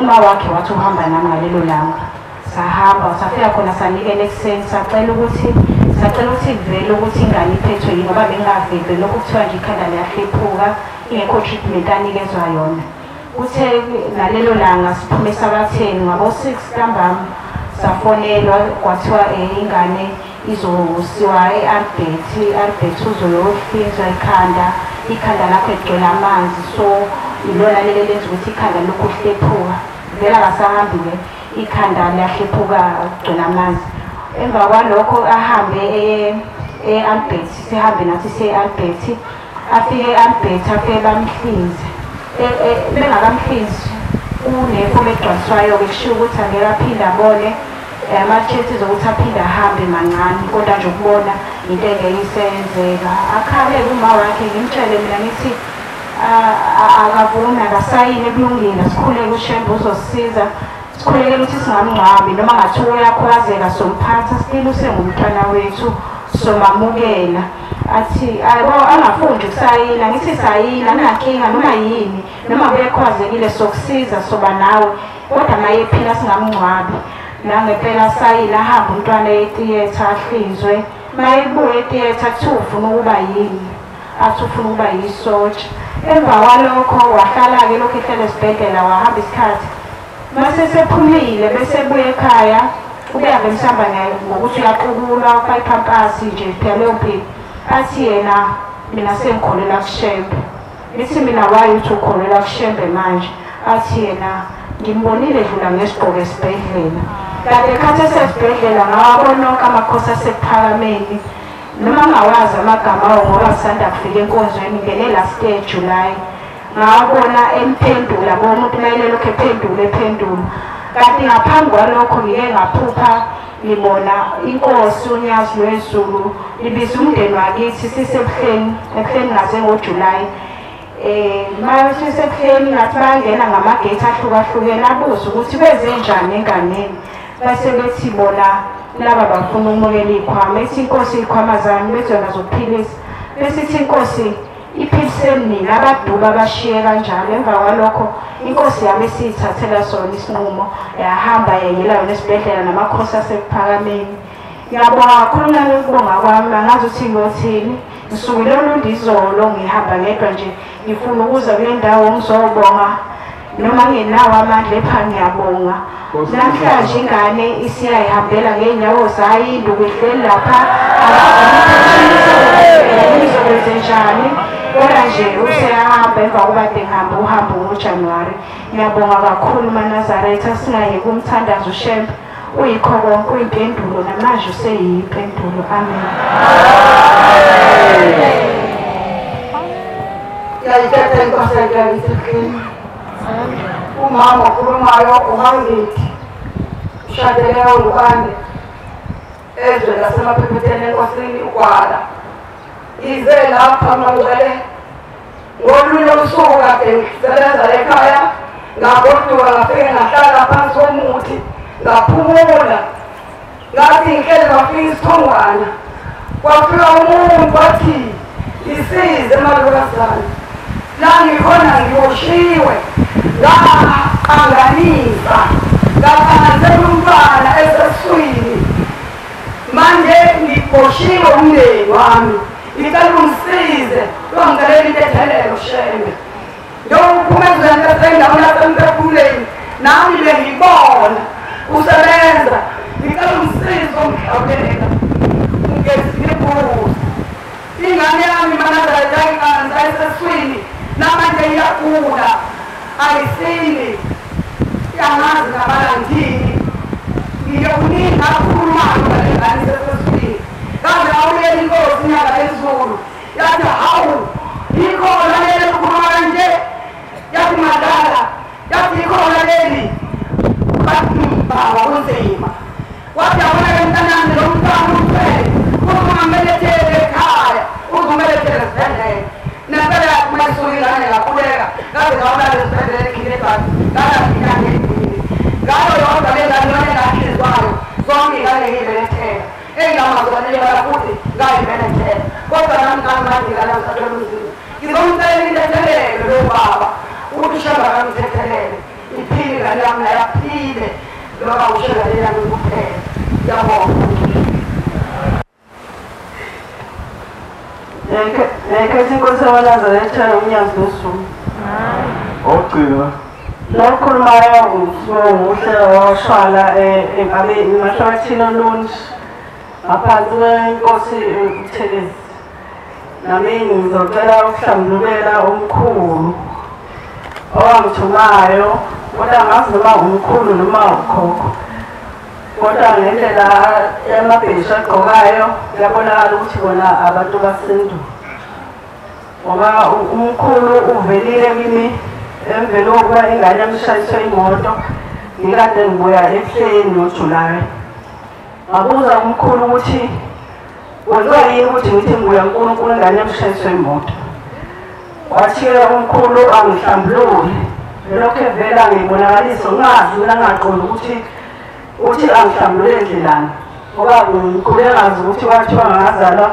G: uma wakhe wathi uhamba nami ngalelo langa. Sahamba safika khona sanikela ekuseni, sacela ukuthi kuvele ukuthi ingane iphethwe yini, ngoba bengingaveli lokhu kuthiwa nje ikhanda liyahlephuka, ingekho treatment anikezwa yona. Kuthe ngalelo langa siphume esabatheni ngabo-6 ntambama, safonelwa kwathiwa ingane izosiwa e-Albert, i-Albert uzoyohlinzwa ikhanda, ikhanda lakho ligcwele amanzi, so ilona leli lenza ukuthi ikhanda lokhu hlephuka. Vele akasahambi-ke, ikhanda liyahlephuka kugcwele amanzi. Emva kwalokho ahambe e-Albert, sihambe nathi siye e-Albert, afike e-Albert afike bamhlinze. Bengakamhlinzi unefomu egcwaliswayo-ke kushiwo ukuthi angeke aphinde abone, ama-chances okuthi aphinde ahambe mancane, kodwa nje ukubona into engeke isenzeka. Akhale kuma wakhe, ngimtshele mina ngithi akavumi, akasayine, kulungile, sikhuleke uShembe uzosisiza, sikhulekele ukuthi singamngcwabi, noma ngathiwa uyakhubazeka somphatha, still usengumntwana wethu, somamukela. Athi ayibo angafundi ukusayina, ngithi sayina anginankinga noma yini, noma uyakhubazekile sokusiza soba nawe, kodwa maye ephila singamngcwabi. Nangempela sayina, ahambe umntwana etiyetha ahlinzwe. Mayebuya etiyetha kuthiwa ufuna ukuba yini, athi ufuna ukuba yisotsha. Emva kwalokho wahlala-ke lokhu ehlele esibhedlela, wahamba isikhathi. Mase sephumile bese ebuya ekhaya, ubehambe emhlamba ngokuthi uyaqukulwa, ufaka iphampasi nje phela leyo mpilo. Athi yena mina sengikholelwa kuShembe. Ngithi mina why uthi ukholelwa kuShembe manje? Athi yena ngimbonile edlula ngesigqoko esibhedlela. Kanti ekhathi esesibhedlela ngawabona onke amakhosi asekuphakameni, noma ngawazi amagama awo ngoba ngisanda kufika enkonzweni, ngene last year July. Ngawabona emphendula, bona umuntu mayelelokhu ephendula ephendula. Kanti ngaphambi kwalokho ngike ngaphupha ngibona inkosi uNyazi lwezulu libiza umndeni wakithi sisebuhleni, ebuhleni ngaze ngoJuly. Mase sisebuhleni ngathi bayangena ngamagethi ahlukahlukene, abuze ukuthi kwenzenjani enganeni. Base bethi bona laba bafuna ukumukela iy'khwama, ethi inkosi iy'khwama zami bethi yona zokuphilisa. Bese ithi inkosi iphiliseni nina, abaduba abashiye kanjalo. Emva kwalokho inkosi yabe isiyithathela sona isinqumo, yahamba yayela yona esibhedlela namakhosi asekuphakameni. Ngiyabonga kakhulu nami ukubonga kwami, angazi ukuthi ngiyothini. Ngisukile olundi izolo ngihamba ngedwa nje, ngifuna ukuza kule ndawo ngizobonga, noma ngingenawo amandla epha ngiyabonga. Namhlanje ingane isiyayihambela ngey'nyawo zayo, induku ihleli lapha, ngizokwenzenjani? Kodwa nje useyahamba emva kokuba kade ngihambe uhambo ngoJanuwari. Ngiyabonga kakhulu maNazaretha, singayeki umthandazo uShembe, uyikho konke, uyimpendulo, namanje useyimpendulo. Amen.
H: Ngiyayithatha inkosi yakithi. Umama okhulumayo uHangithi, ushadeleyo uLukande, ezwe lasemaphephetheni enkosini uGwala. Ize lapha mangcwele ngolunye usuku kade ngisebenza ekhaya, ngagoduka ngafike ngahlala phansi komuthi ngaphumula. Ngathi ngihleli ngafika isithongwana, kwafika umuntu wathi isize malukazana, la ngikhona ngiboshiwe, ngaqanganisa ngaqanganisela umntwana eseswini, manje ngiboshiwe umndeni wami, ngicela ungisize uyongicelela intethelelo Shembe. Njengokuphuma ezweni lasendaweni lasemphefumuleni, nami bengibona usebenza, ngicela ungisize ungihlawulela ungezinibhuza. Ingane yami manazaretha yangiqanganisa eseswini, namanje iyagula, ayisindi, angazi ngabalandini. Ngiyokuningi akhulumayo ngale ngane iseseswini. Kaze ngawulela inkosi inyanga lezulu, yathi hawu, ikhona leli likhuluma kanje, yathi madala, yathi ikhona leli. Bathi baba kunzima. Wathi yabona-ke mntanami lo mntwana umthwele, uzungamelethele ekhaya, uzumelethele esibhedlela. Nempela yathi uma isuka ingane ngakhuleka, ngaze ngawulala esibhedlela ekhilebhasi, ngalala inyanga ezimbili. Ngayo yodwa le ngane yona engahlizwayo, zonke iy'ngane ngiy'belethele. ingane yami nayo aphile ngoba ushengane yami kuphela. Ngiyabonga.
I: Nekhethi inkosi yamaNazaretha uNyazi lwezulu.
A: Ogcina.
I: Lokhulumayo nguhle washwala emahlabathini olundi ngaphansi kwenkosi uButhelezi. Nami ngizocela ukuhlambulukela omkhulu owangithumayo, kodwa angazi noma umkhulu noma ukhokho, kodwa ngendlela yamabhesha agqokayo kuyabonakala ukuthi bona abantu basendulo, ngoba umkhulu uvelile kimi emveni kokuba ingane yamshayiswe imoto ngikade ngibuya ebuhleni ngoJulayi. Ngabuza umkhulu ukuthi wenziwa yini ukuthi ngithi ngibuya uNkulunkulu ingane yamshayiswe imoto. Wathi-ke umkhulu angihlambululi, lokhu evela ngibonakaliso ngingazi mina ngingaqondi ukuthi uthi angihlambulule ndlelani, ngoba ngikhule ngazi ukuthi kwathiwa ngazalwa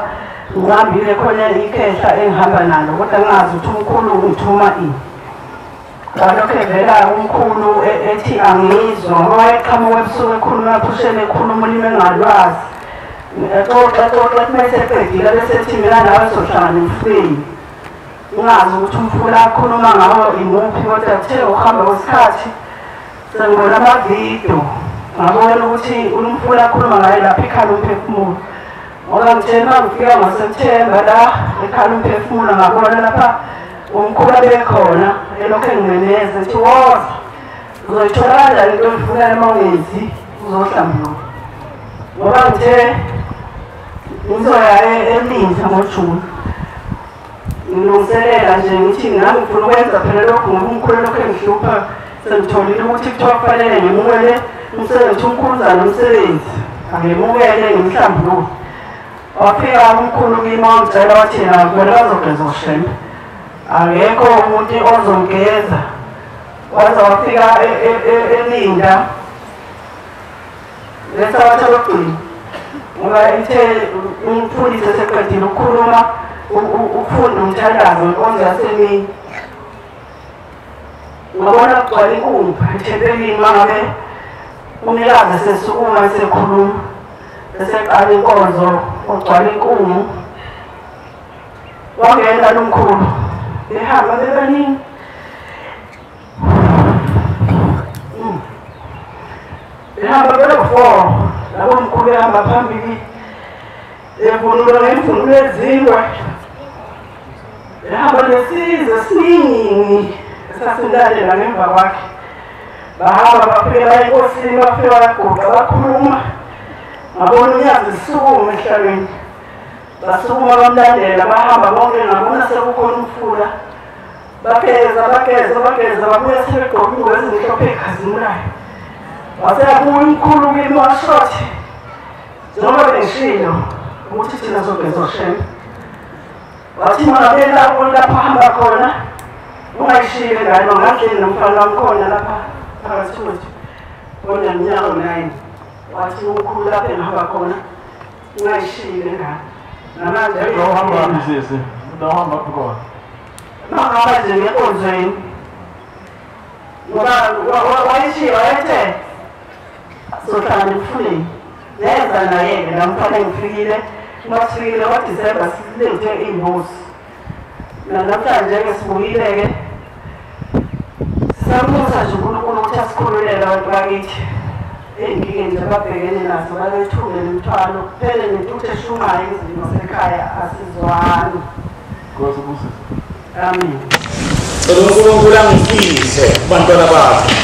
I: ngihambile khona ikhehla engihamba nalo, kodwa ngingazi ukuthi umkhulu ungithuma ini. Walokhu evela umkhulu ethi angizwa, ngoba wayeqhamuka ebusuku ekhuluma ephusheni ekhuluma ulimi engingalwazi, exoxa exoxa kumele seqedile bese ethi mina nawe sohlangana emfuleni. Ngingazi ukuthi umfula akhuluma ngawo imuphi, kodwa kuthe ukuhamba kwesikhathi sengibona amavidiyo ngabona ukuthi umfula akhuluma ngayo lapha ekhala umphefumulo, ngoba ngithe uma ngifika ngoSepthemba la ekhala umphefumulo ngabona lapha umkhulu abekhona elokhu engimemeza ethi woza uzoyithola kanjani into oyifunayo uma ungenzi uzohlambuluka, ngoba ngithe ngizoya eLinda ngoJuni ngilungiselela nje ngithi nami ngifuna ukwenza phela lokhu ngoba umkhulu lokhu engihlupha sengitholile ukuthi kuthiwa kufanele ngemukele umsebenzi, umkhuluzana umsebenzi angemukele ngimhlambuluke. Wafika umkhulu kimi wangitshela wathi yena bona bazogeza uShembe, akekho umuntu ozongeza. Waze wafika eLinda lesabatha lokugcina, ngoba ithe umfundisi eseqedile ukukhuluma ukufunda umthandazo wenkonzo yasemini, ngabona kugcwala inkumba ethempelini uma ngabe umnikazi esesukuma esekhuluma eseqala inkonzo ogcwala inkungu. Wangena lomkhulu behamba bebaningi, behamba belo-4 labo mkhulu behamba phambili evunula ngemvunulo ezingwe, behamba nesizwe esiningi esasimlandela ngemva kwakhe. Bahamba bafike baya enkosini, bafike bayaguqa bakhuluma, ngabona uNyazi lisukuma emhlabeni, basukuma bamlandela bahamba bonke, ngabona sekukhona umfula, bageza bageza bageza babuya sebegqoke ingubo ezimhlophe ekhazimulayo. Wase yabuya umkhulu kimi washothi njengoba bengishilo ukuthi thina sogeza uShembe, wathi mangabe lapho lapho hamba khona ungayishiyi ingane, ungahleli nomfana wami khona lapha phakathi kwethu oneminyaka 9. Wathi umkhulu lapho engihamba khona ungayishiyi ingane. Namanje
A: uhamba sisi, uhamba khona
I: mangaba nje ngenkonzweni, ngoba wayishiya wayethe sohlangana emfuleni. Neza naye-ke la mfana engifikile, uma sifikile kwaDisemba silethe iy'mbuzi. Namhlanje-ke sibuyile-ke sisambusa nje uNkulunkulu ukuthi asikhululele abantu bakithi ey'nkingeni nje ababhekene nazo, balethule nemithwalo kuphele nentuthu eshunqayo ezimo zasekhaya asizwani.
A: Nkosi ibusise.
I: Amen.
J: Cela uNkulunkulu angifihle kubantwana bakhe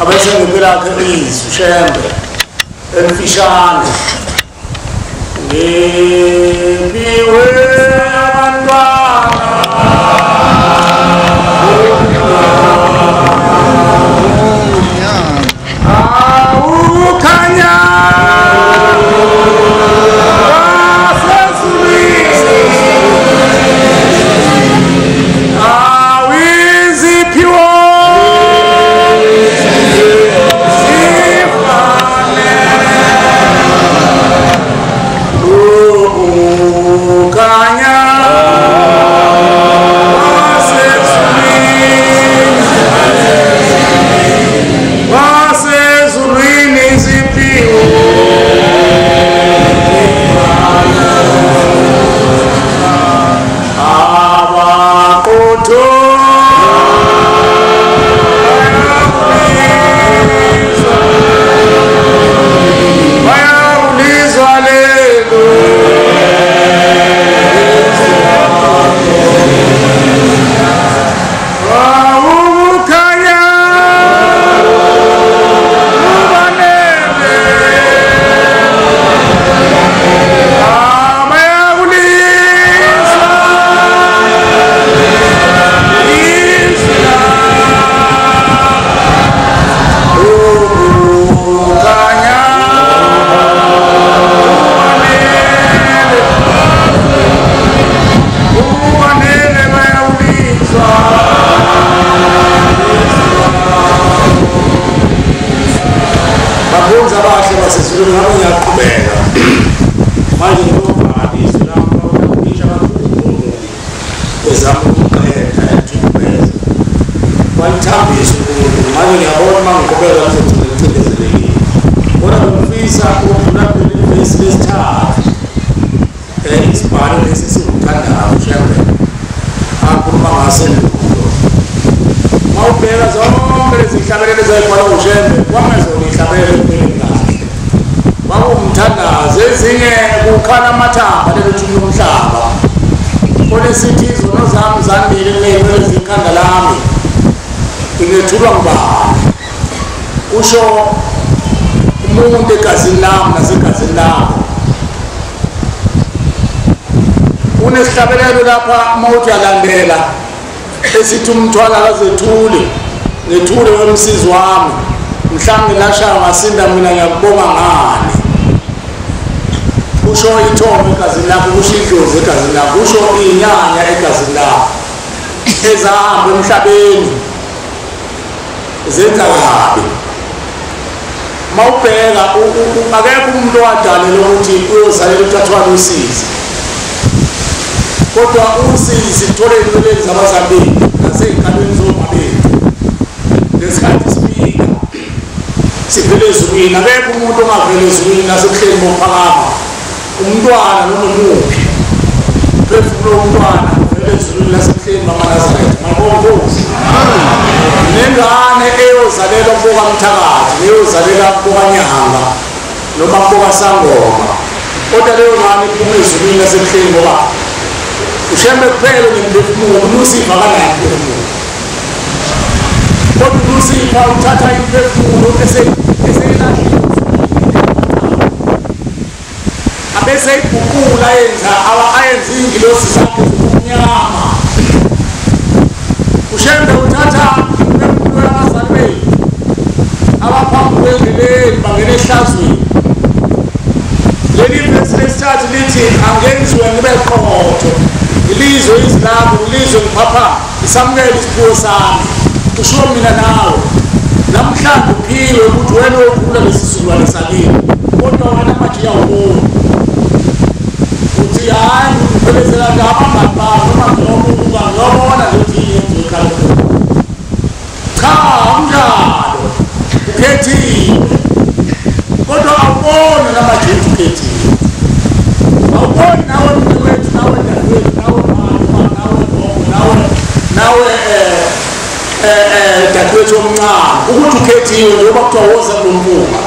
J: abese ngiphelakhe izwi Shembe emfishane ngiphiwe abantwana awukhanya awiziphiwo ukanya. ngabe ngiyaqhubeka manje ngiyobhala izwi lami bakunisha kakhulu ezama ukuqeda ethubeza walithambisa uNkulunkulu. Manje ngiyabona uma ngiqhubeka ngizogcina ngicindezelekile, kodwa ngifisa ukudlula kuleli vesi lesithathu isibhalo lesi siwuthandayo uShembe akhuluma ngasendulo. Mawubheka zonke lezi hlabelelo ezayibhalwa uShembe kwangezona ihlabelelo empeleni kahle, kwakuwumthandazo, ezinye kukhala amathamba lelo thumi lomhlaba. Khona esithi izono zami zandile ney'nwele zekhanda lami ngingethulwa ngubani, kusho umuntu egazini lami nasegazini lakho. Kunesihlabelelo lapha uma uthi uyalandela esithi umthwala kazethule ngethule wemsizi wami mhlawumbe ngilashaya ngasinda mina ngiyakubonga ngani, kusho ithombe egazini lakho, kusho idlozi egazini lakho, kusho iy'nyanya egazini lakho ezahamba emhlabeni zenza kabi. Mawubheka akekho umuntu owadalelwa ukuthi uyozalela ukuthi usizi, kodwa usizi sithole ey'nweleni zabazali bethu nasey'nkalweni zoma bethu. Ngesikhathi sifika sivele ezulwini, akekho umuntu ongavela ezulwini nasebuhleni bokuphakama. Umntwana noma umuphi umphefumulo womntwana uvele ezulwini nasebuhleni bamaNazaretha. Malibonga Nkosi. Nengane eyozalelwa kubokamthakathi neyozalela kubokanyanga noma kubokasangoma, kodwa leyo ngane iphuma ezulwini nasebuhleni ngoba uShembe kuphela nemphefumulo. ULusifa akanayo imphefumulo, kodwa uLusifa uthatha imphefumulo eseyilahliwe abese eyiguqula ayenza iy'ngilosi zakhe zobumnyama. uShembe uthatha imphefumulo yabazali bethu abaphambi kwendleleni bangena ehlazweni. Leli vesi lesithathu lithi angenziwe ngibe qotho, ngilizwe izwi lakho, ngilizwe ngiphapha, ngisamukele isiphiwo sami. Kusho mina nawe namhlanje uphiwe ukuthi wena okhula lesi sizukulwane sakini, kodwa wena manje uyawubona uthi hayi ngiphelezela nje abangani bami noma ngiyobuka ngiyobona nje ukuthi yini ekhaya. Cha, unjalo ukhethiwe, kodwa awuboni namanje ukuthi ukhethiwe. Awuboni nawe mnewethu, nawe dadewethu, nawe mama, nawe gogo, nawe dadewethu omncane ukuthi ukhethiwe njengoba kuthiwa woza kulo mphunga.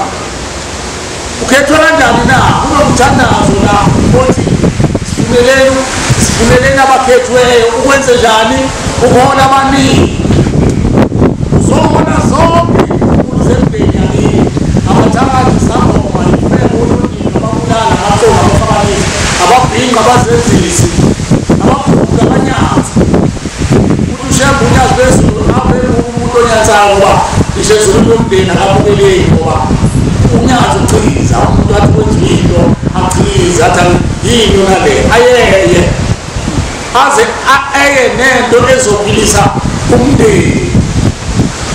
J: Ukhethwe kanjani na? Kunomthandazo la othi sivumeleni abakhethweyo ukwenze njani ukuhola abaningi. Uzobona zonke izikhulu zemndeni yakini, abathakathi, sangoma, imfebo, olondini, ababulala, abaqola, abafabanisi, ababhinqa, abazenzisi, ababhuka, abanyazi. Uthi uShembe unyazi lwezulu abe umuntu onyanzayo ngoba ngisho ezulwini lomndeni akabukeleki ngoba unyazi uchiza umuntu athi kwenziwe into achize athi yini yona le ayeye aze eye nento ezophilisa umndeni.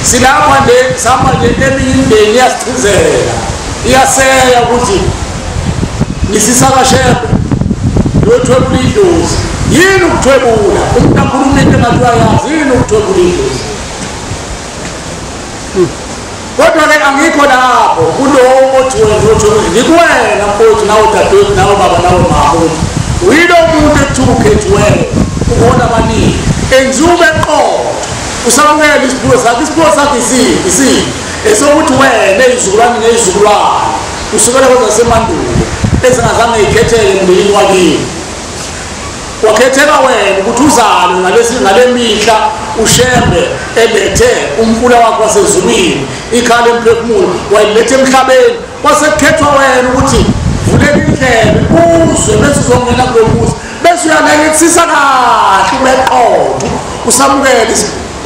J: Silapha nje sihamba nje eminye imindeni iyasichizela iyaseya ukuthi nisisakashembe lothwebula idlozi. Yini ukuthwebula? Umuntu akhuluma into engathi uyayazi. Yini ukuthwebula idlozi? Kodwa-ke angikho lapho kulowo othi wena uthwebula, ngikuwena mfowethu nawe dadewethu nawe baba nawe mama ukuthi uyilo muntu ekuthiwa ukhethiweyo ubona abaningi enziwe ube qotho usamukele isiphiwo sakho. Isiphiwo sakho isiphi? Esokuthi wena ey'zukulwane ney'zukulwane kusukela kwezasemandulo ezingazange y'khetheke emndenini wakini, wakhetheka wena ukuthi uzalwe ngale mihla uShembe elethe umfula wakho wasezulwini, ikhala emphefumulo wayilethe emhlabeni, kwasekukhethwa wena ukuthi vuleka indlebe uzwe bese uzongena kulo muzi bese uyalalelisisa kahle ube qotho usamukele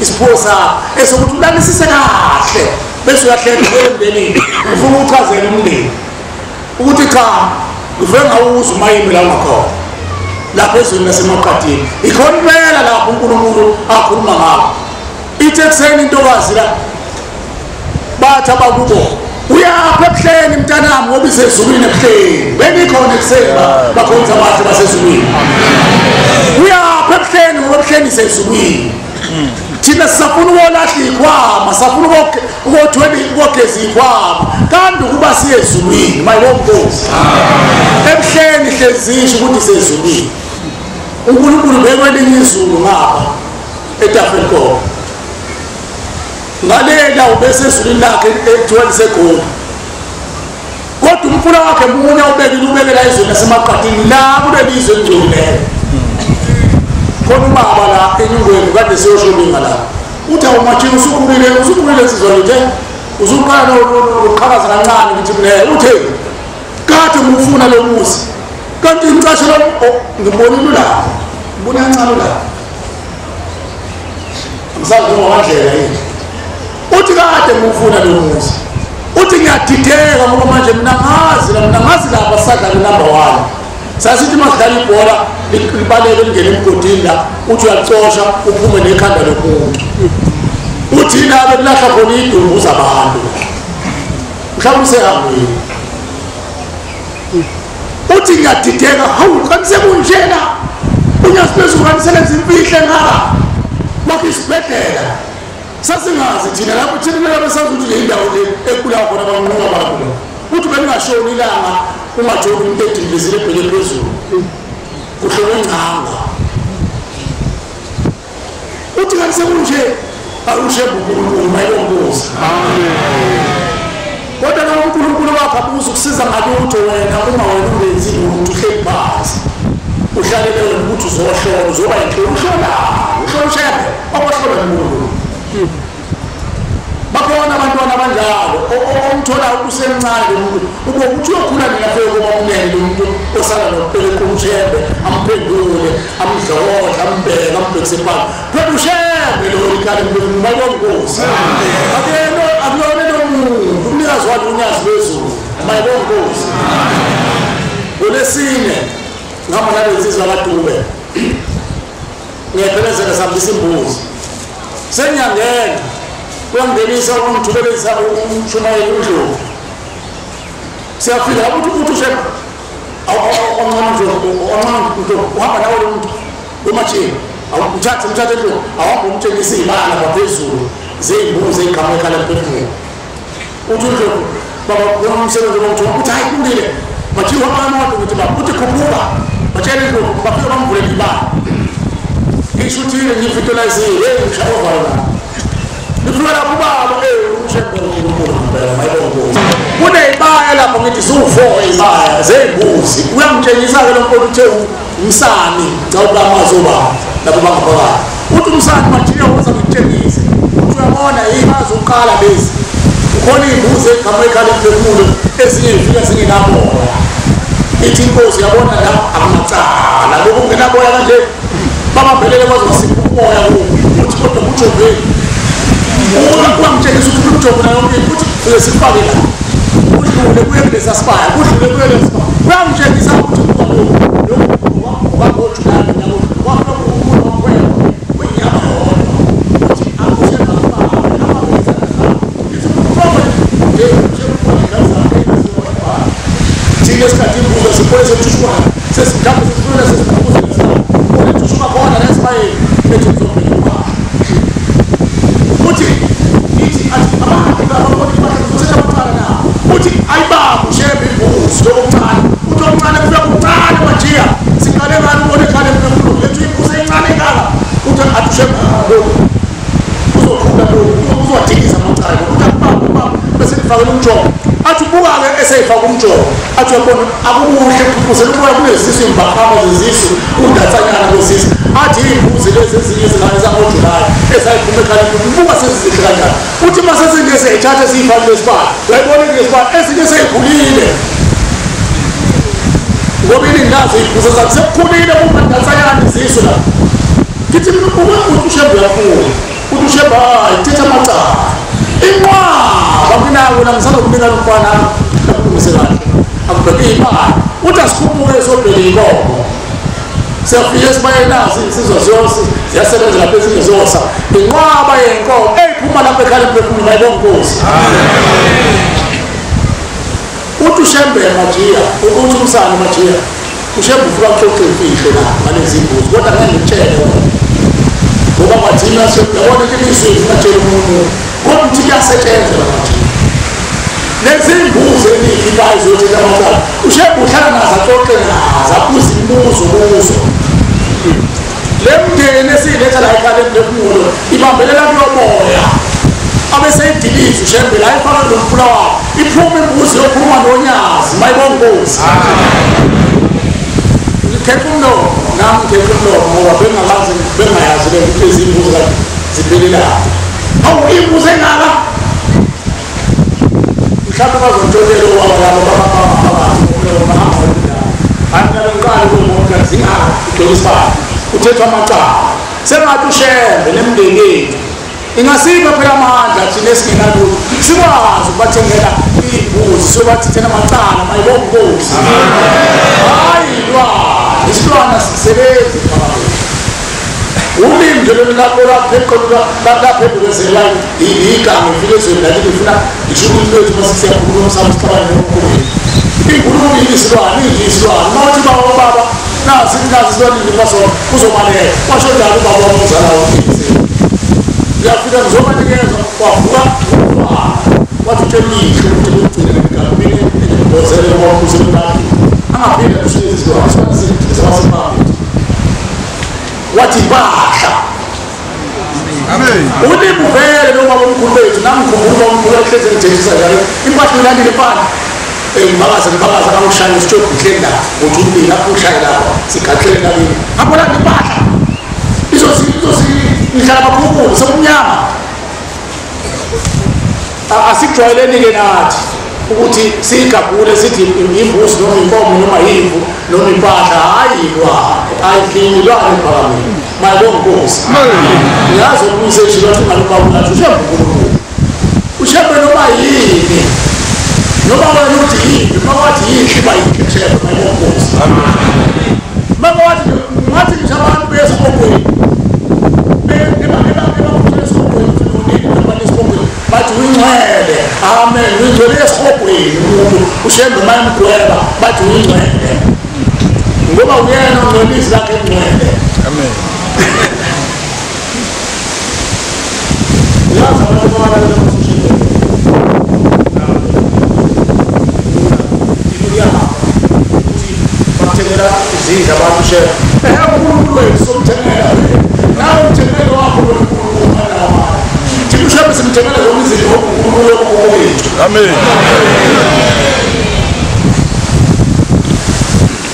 J: isiphiwo sakho esokuthi ulalisise kahle bese uyahleka emndenini. Ufuna ukuchazela umndeni ukuthi cha ngivuke ngawuzwa umayimi la ungakhona lapha ezweni lasemaqadini. Ikhona impela lapho uNkulunkulu akhuluma ngakho. Ithi ekuseni intokazi la bathi abakubo Uyapha ebuhleni mntanami ngoba isezulwini ebuhleni. Bengikhona ekuseni bakhonza abahle basezulwini. Uyapha ebuhleni ngoba ebuhleni isezulwini. Thina sisafuna ukolahla ikhwama, safuna ukuthwela ukogeza ikhwama. Kanti ukuba siye ezulwini, mayibonkosi. Ebuhleni hlezisho ukuthi isezulwini. uNkulunkulu bekwelinye izulu ngapha eTafel-Kop. Ngalela ubesezulwini lakhe ekuthiwa liseGoli. Kodwa umfula wakhe munye ubekile ubekela ezweni lasemaqadini la kuleli izwe elingcolileyo. Khona ubaba la enyungweni kade siyosholinga la. Uthi awumatshini usukhulile usukhulile sizwa nje usuqala nokuqhakaza kancane ngithi mina uthe kade ngifuna lo muzi kanti ngicashe lo ngibonile la ngibona kancane la ngisazi ngokandlela yini. Uthi kade ngifuna lo muzi, uthi ngiyadideka ngoba manje mina ngazi lapha sadlala number 1. Sasithi masidlala ibhola libaleke lingene emgodini la, uthi uyacosha uphume nekhanda lomuntu. Uthi nabe kulahla khona idumbu zabantu. Mhlawumbe usehambile. Uthi ngiyadideka, hawu kanti sekunjena. Unyazi phezulu kanti selenza imfihle ngaka. Bakhe isibhedlela. Sasingazi thina lapho thina lapho sazi ukuthi le ndawo le ekulawa khona abanquma abantu. Uthi beningashoni ilanga ungajoki umuntu edindizile ebheke phezulu. Kuhlobo ingcanga. Uthi kanti sekunje awushembe uNkulunkulu mayibonkosi. Amen. Kodwa lo uNkulunkulu wakho abuza ukusiza ngalutho wena uma wena ungenzi lutho uhleli phansi. Uhlalele wena ukuthi uzohlola uzoba yinhlolo uhlola. Uhlola ushembe abahlolwa uNkulunkulu. Bakhona abantwana abanjalo omthola usemncane umuntu uba ukuthi uyokhula nina afike kuba umnene lo muntu osala nokuphela umshembe amphendule amdlodla ambheke ambhekise phansi. Phela ushembe lo likhale mayibonkosi. Akuyena akulona lo muntu umnikazi walo unyazi lwezulu mayibonkosi. Kulesine ngihamba nalezi zakadube ngiyaphelezela sihambisa imbuzi. Sengiyangena kuyangenisa ungithubelisa umshumayeli uNdlovu. Siyafika lapho uthi ushembe omncane uhamba nawe lo muntu umatshini awumthathe umthathe Ndlovu awuhambe umtshengise iy'bala lapha phezulu zey'mbuzi ey'qhamuka ekhala emphefumulweni. Uthi uNdlovu baba khona umsebenzi omthuma uthi hayi kulungile matshini uhamba ngemoto ngithi baba uthi khuphuka batshele Ndlovu bafike bamvulele ibala. Ngishuthile ngifitolazile ngishaya ovalo la. Ngifika lapho ubaba ushembe uNkulunkulu ngempela mayibonkosi. Kuneyibaya lapho ngithi ziwu-4 ibaya zey'mbuzi. Uyangitshengisa-ke lo mfowethu uthe umsani ngicabanga amazi obaba lapho bangaphakathi. Uthi umsani majiya woza ngikutshengise. Uthi uyabona ibaya zokuqala lezi. Kukhona iy'mbuzi ey'qhamuka ekhala emphefumulo ezinye zifika zingenaboya. Ithi inkosi uyabona la akunacala lokhu kungenaboya kanje. Babambelele kwaze kwasipha umoya kuwo. Uthi kodwa kujoveni. Uyamtshengisa ukuthi umjovo nayo yonke into uthi fike sifake la. Kudlule kuye kulesa sibaya, kudlule kuye kulesa sibaya. Uyamtshengisa ukuthi kuba lokhu kwakuJulayi nabo kwafika umuntu wakhwela wenyama yodwa. Uthi akushembe akubambe amabili ithi uqobo nje thina esikhathi imbuzo sipholise ukuthushuka sesimhlawumbe sesifuna sesibuze lesibaya. Uthushuka khona lesibayeni ethi ngizobheka ubaba. Uthi ithi athi abantu ababona amacala na. Uthi ayibambe ushembe imbuzi lokuncane. Uthi omncane kufika kuncane majiya. Siqale ngani ubone ekhale emphefumulo lethu imbuzi encane kangaka. Uthi athi ushembe lokhu uzokhula lokhu uzowadikisa amacala. Uthi akubambe ubaba bese lifakela umjovo. Athi ubuka-ke eseyifaka umjovo. Athi uyabona akukuhle kuphuzela umoya kunezisu imbaqama zezisu udatsanyana kwezisu. Athi iy'mbuzi lezi ezinye izingane zangoJulayi ezayiphuma ekhaleni ubuka sezizinhle kanjani. Uthi uma sezinye seyithatha siyifake lesibaya uyayibona ngesibaya ezinye seyikhulile. Ngoba iningi lazo iy'mbuzi zakhe sekukhulile kumandatsanyana izisu la. Ngithi mina uthi ushembe uyafuna. Uthi ushembe hayi thetha amacala. Inqwaba mina wena ngisazokunika lo mfana akulungise kahle. Akubheke imali. Uthi asikhuphuke sobheke inkomo. Siyafika esibayeni nazi insizwa ziyonsi ziyasebenza lapha ezinye zosa. Inqwaba yenkomo eyiphuma lapha ekhala emphefumulo mayibonkosi. Amen. Uthi uShembe Majiya, ukuthi umsana Majiya, uShembe ufuna ukuxoxa imfihlo la ngalezi mbuzi, kodwa ngeke ngikutshele wena. Ngoba kwathina siyabona ukuthi izwi lingatshela umuntu, kodwa uthi kuyasetshenzwa la Majiya. Lezi mbuzi eniyikhiphayo zothetha amacala, uShembe uhlala nazo axoxe nazo, abuze imibuzo kuzo. Le mndeni esiyiletha la ekhaya lemphefumulo ibambelela kulomoya. Abeseyidiliza uShembe la ifaka lo mfula wakhe, iphume imbuzi yophuma nonyazi, mayibongozi. Ngikhetha umlomo, nami ngikhetha umlomo ngoba bengabazi bengayazi le ukuthi izimbuzi kade ziphelelaphi. Hawu, imbuzi engaka! Mhlawumbe bazongitshonela obaba labo bababa bahamba indawo. Hayi mina bengiqala ukubona zingaka igcwele isibani. Uthethwa amacala. Sengathi uShembe nemindeni yethu ingasipha phela amandla thina esingenalutho, sikwazi ukubathengela iy'mbuzi, siyobathithela amacala mayibongozi. Hhayi ilwane, isilwane sisebenzi phakathi. Ulimi nje lolu lapho laphendukezela igama ifike ezweni lakithi ifuna ngisho ulimi lwethu uma siyakhuluma umsamo sixabane nomkhulu. Inkulumo iyisilwane, iyisilwane. Uma uthi baba baba nasi nasi isilwane ngipha sona uzobaleka. Washo njalo ubaba wamzala wakhe. Uyafika ngizobanikeza wavuka wathi utshela uyihlo ukuthi kugcine lemigaqo mina engibozele ngoba usemntana angaphinda kushiye izilwane sibasibambe wathi impahla.
A: Amen.
J: Ulimi vele noma omkhulu bethu nami ngikhumbula ubaba omkhulu ehlezi engithethisa njalo impahla uyilandile impahla ngibakaza ngibakaza kangushaya isitshobhu ngihleli la ngothi umbili lapho ngishaye lapho sigaxele nakini ngapho landa impahla izosi ngihlala bakhulu sekumnyama. Asikujwayeleni-ke nathi ukuthi siyigabule sithi imbuzi noma inkomo noma imvu noma impahla. Hhayi ilwane, ayidlini ilwane ephakamile. Mayibonge Nkosi. Ngiyazi okuyiseshilo wathi ungalubaba unathi uShembe uNkulunkulu. uShembe noma yini, noma wena uthi yini, noma wathi yinhle iba yinhle kuShembe. Mayibonge Nkosi. Mama wathi ngathi ngisho abantu besihogweni bathi uyingcwele, amen, uyingcwele esihogweni umuntu uShembe mayemgweba bathi uyingcwele ngoba uyena ongcwele izwi lakhe lingcwele.
A: Amen.
J: Uyazi abantu abalalela uShembe uyahamba ukuthi bakuthengela izindlu abantu uShembe. Ehe, uNkulunkulu wethu somthengela nawe umthengelo wakho loNkulunkulu anawo. Thina uShembe simthengela zonke izinto ngoNkulunkulu wethu.
A: Amen.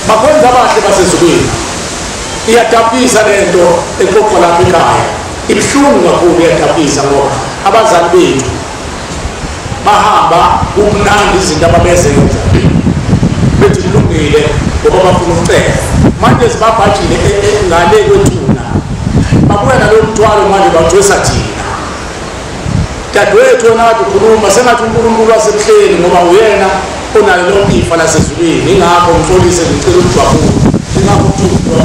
J: Bakhonza abahle basezulwini. Iyadabukisa lento exoxwa lapha ekhaya. Ibuhlungu kakhulu, iyadabukisa ngoba abazali bethu bahamba kumnandi izinto ababezenza bethi kulungile ngoba bafuna ukucela. Manje sibabhajile ngale kwethuna, babuya nalo mthwalo manje bathwesa thina. Dadewethu wena kade ukhuluma sengathi uNkulunkulu wasemhleni ngoba uyena onalo lonke ifa lasezulwini. Ingakho ngixolise ngicela ukujabula, ingakho kuthiwa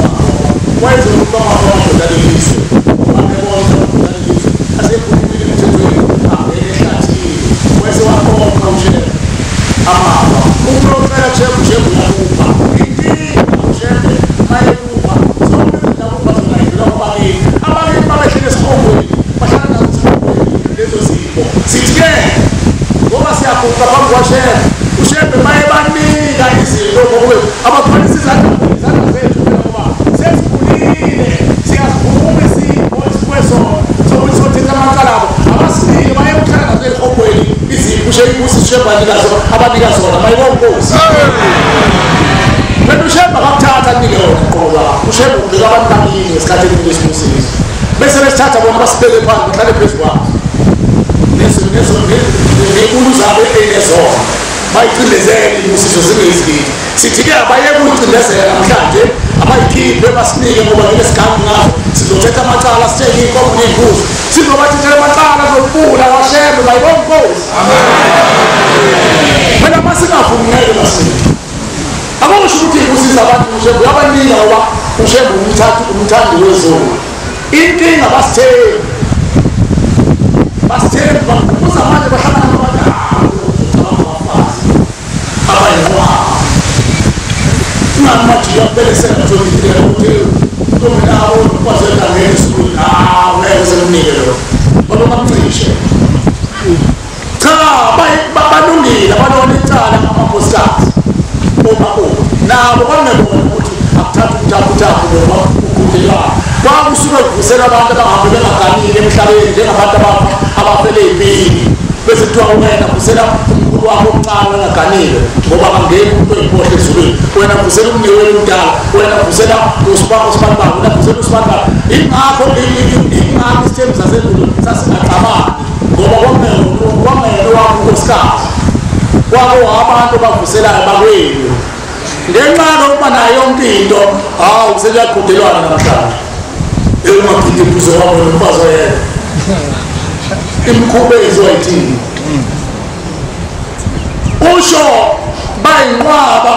J: wayezela ukuba amadoda alelizwe ngoba bebona amadoda alelizwe asekhulumile emthethweni angene ehlathini wese waqoqa uShembe amafa. Umuntu ocela kuShembe, uShembe uyakupha. Inkinga uShembe mayekupha zonke izinto akupha zona yidlula kwabakini. Abakini babehlele esihogweni, bahlala nazo esihogweni lezo zipho. Sithi-ke ngoba siyaguqa phambi kwaShembe, uShembe mayebanika izinto ngoba abagcwalisa izandla zethu phela ngoba sesikhulile, siyasivuma isipho esiphiwe sona sokuthi sothetha amacala abo. Abasinike bayekuhlala nazo esihogweni izipho uShembe abanika zona. Mayibonge Nkosi. Wena uShembe akakuthatha anike wona qoba. uShembe ubheka abantu bakini ngesikhathi enika isibusiso, bese besithatha bona basibeke phansi bahlale phezu kwabo nenkulu zabo enezona bayicindezele izibusiso zingezigidi. Sithi-ke abayeke ukuyicindezela namhlanje, abayikhiphe basinike ngoba ngeke sigange ngazo. Sizothetha amacala sithenge iy'nkomo ney'mbuzi, sizobathethela amacala zokubula kwaShembe. Mayibonge Nkosi. Phela uma singavumi ngeke basinike. Akusho ukuthi ibusiso abantu uShembe uyabanika ngoba uShembe umthandi wezulu. Inkinga basithembi, basithembi bakubuza manje bahlangana nabantu abafazi Belesela 23 ukuthi ntombi nawo ukwazi ukungena esikolweni ngeke sekunike lo ngoba bamcishe. Cha, balungile balona icala amakhosikazi omakoti nabo bangebona ukuthi akuthatha umthaphu noma ukhulelwa kwakusuke kuvusela abantu abahambe bengaganile emhlabeni njengabantu abafele empini bese kuthiwa wena vusela umkhulu wakho omncane engaganile ngoba akangeni umuntu oyimpohlo ezulwini, wena vusela umnewenu omdala, wena vusela usibanibani, wena vusela usibanibani. Ingakho isithembu sasendulo sasingaxabani ngoba kwamele wakho unkosikazi kwabo abantu abavuselayo bakwenu ngenxa yokuba nayo yonke into. Hawu, sekuyaqhudelwana namhlanje ungagidi imbuzo wakho nomfazi oyedwa imikhuba eyenziwa yithini. Usho bayinqwaba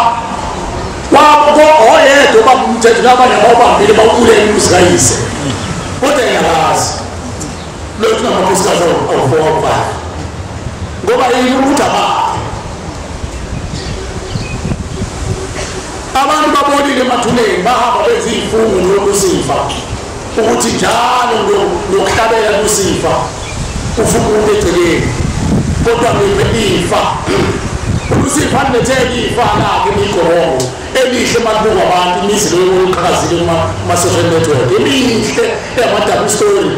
J: kwabo oyedwa babumthetho nabanye abawubambile bawubulele umuzi kayise, kodwa yena akazi lokhu namakhosikazi awu-4 awu-5 ngoba yini ukuthi abakhe abantu babolile emathuneni bahamba benza iy'fungo noLusifa ukuthi njalo nokuhlabela Lusifa ufuka umuntu eceleni kodwa ngiphe ifa. uLusifa alilethele ifa lakhe imigorongo elihle malibukwa abantu imizi leyo oqhakazile kuma-social network emihle eyama-double story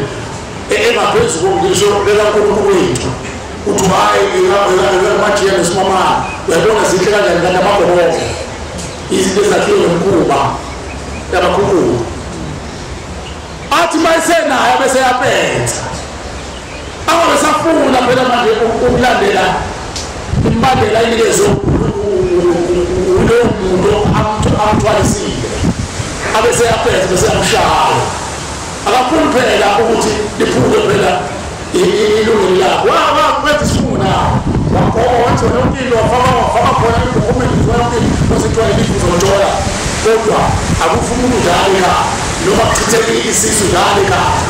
J: engaphezu kokulisho lekaNkulunkulu wethu uthi hhayi emajiya nesimamane uyabona zinhle kanjani kanti amagobongo izinto ezakhiwe ngomkhuba yabakhukulu athi uma esenayo bese yaphetha angabe safuna phela manje ukulandela imbandela inikezwe ulowo muntu amthwalisile abese yaphetha bese yamshaya. Akafuni phela ukuthi liphuke phela ilungelo lakho. Wenza isifungo nawo wagoba wenza yonke into wafaka khona imigomelo yonke into kwasithiwa lelifu uzothola kodwa akufuni umuntu njalo ekhaya noma kuchitheke isisu njalo ekhaya.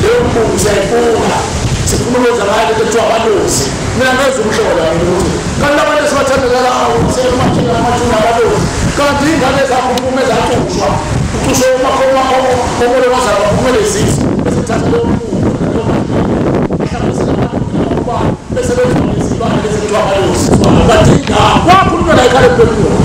J: Leyo mbuzo siyayifuna sifuna ukwenza ngayo lento ekuthiwa abalozi. Mina ngeze umhlola mina ukuthi kanti abantu esibathandela semathuna abalozi kanti iy'ngane zakho uphume zacushwa ucushe omolokazana baphumele izisu bese kuthatha leyo mbuzo bese benza izilwane lezi kuthiwa abalozi. Kanti ingane kwakhulunywa la ekhaya emphefumulo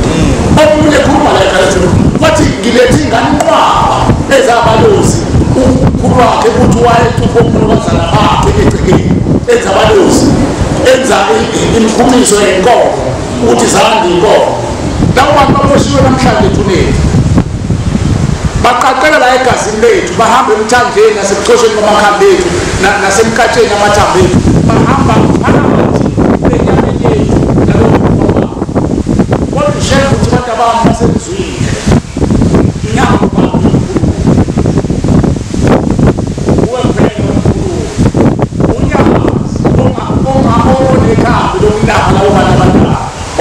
J: omunye ekhuluma la ekhaya emphefumulo wathi ngilethe ingane inqwaba ezabalozi umkhulu wakhe ukuthi wayecupha omolokazana bakhe egcekeni enza abalozi enza imikhumiso yenkomo ukuthi zande inkomo. Labo bantu baboshiwe namhlanje ethuneni baqaqela la egazini lethu bahamba emthanjeni nasebuchosheni bamakhambi ethu nasemkatsheni amathambo ethu bahamba phakathi enyameni yethu nalokhu kwabo. Kodwa ushefu ukuthi abantu abami basenzwile inyama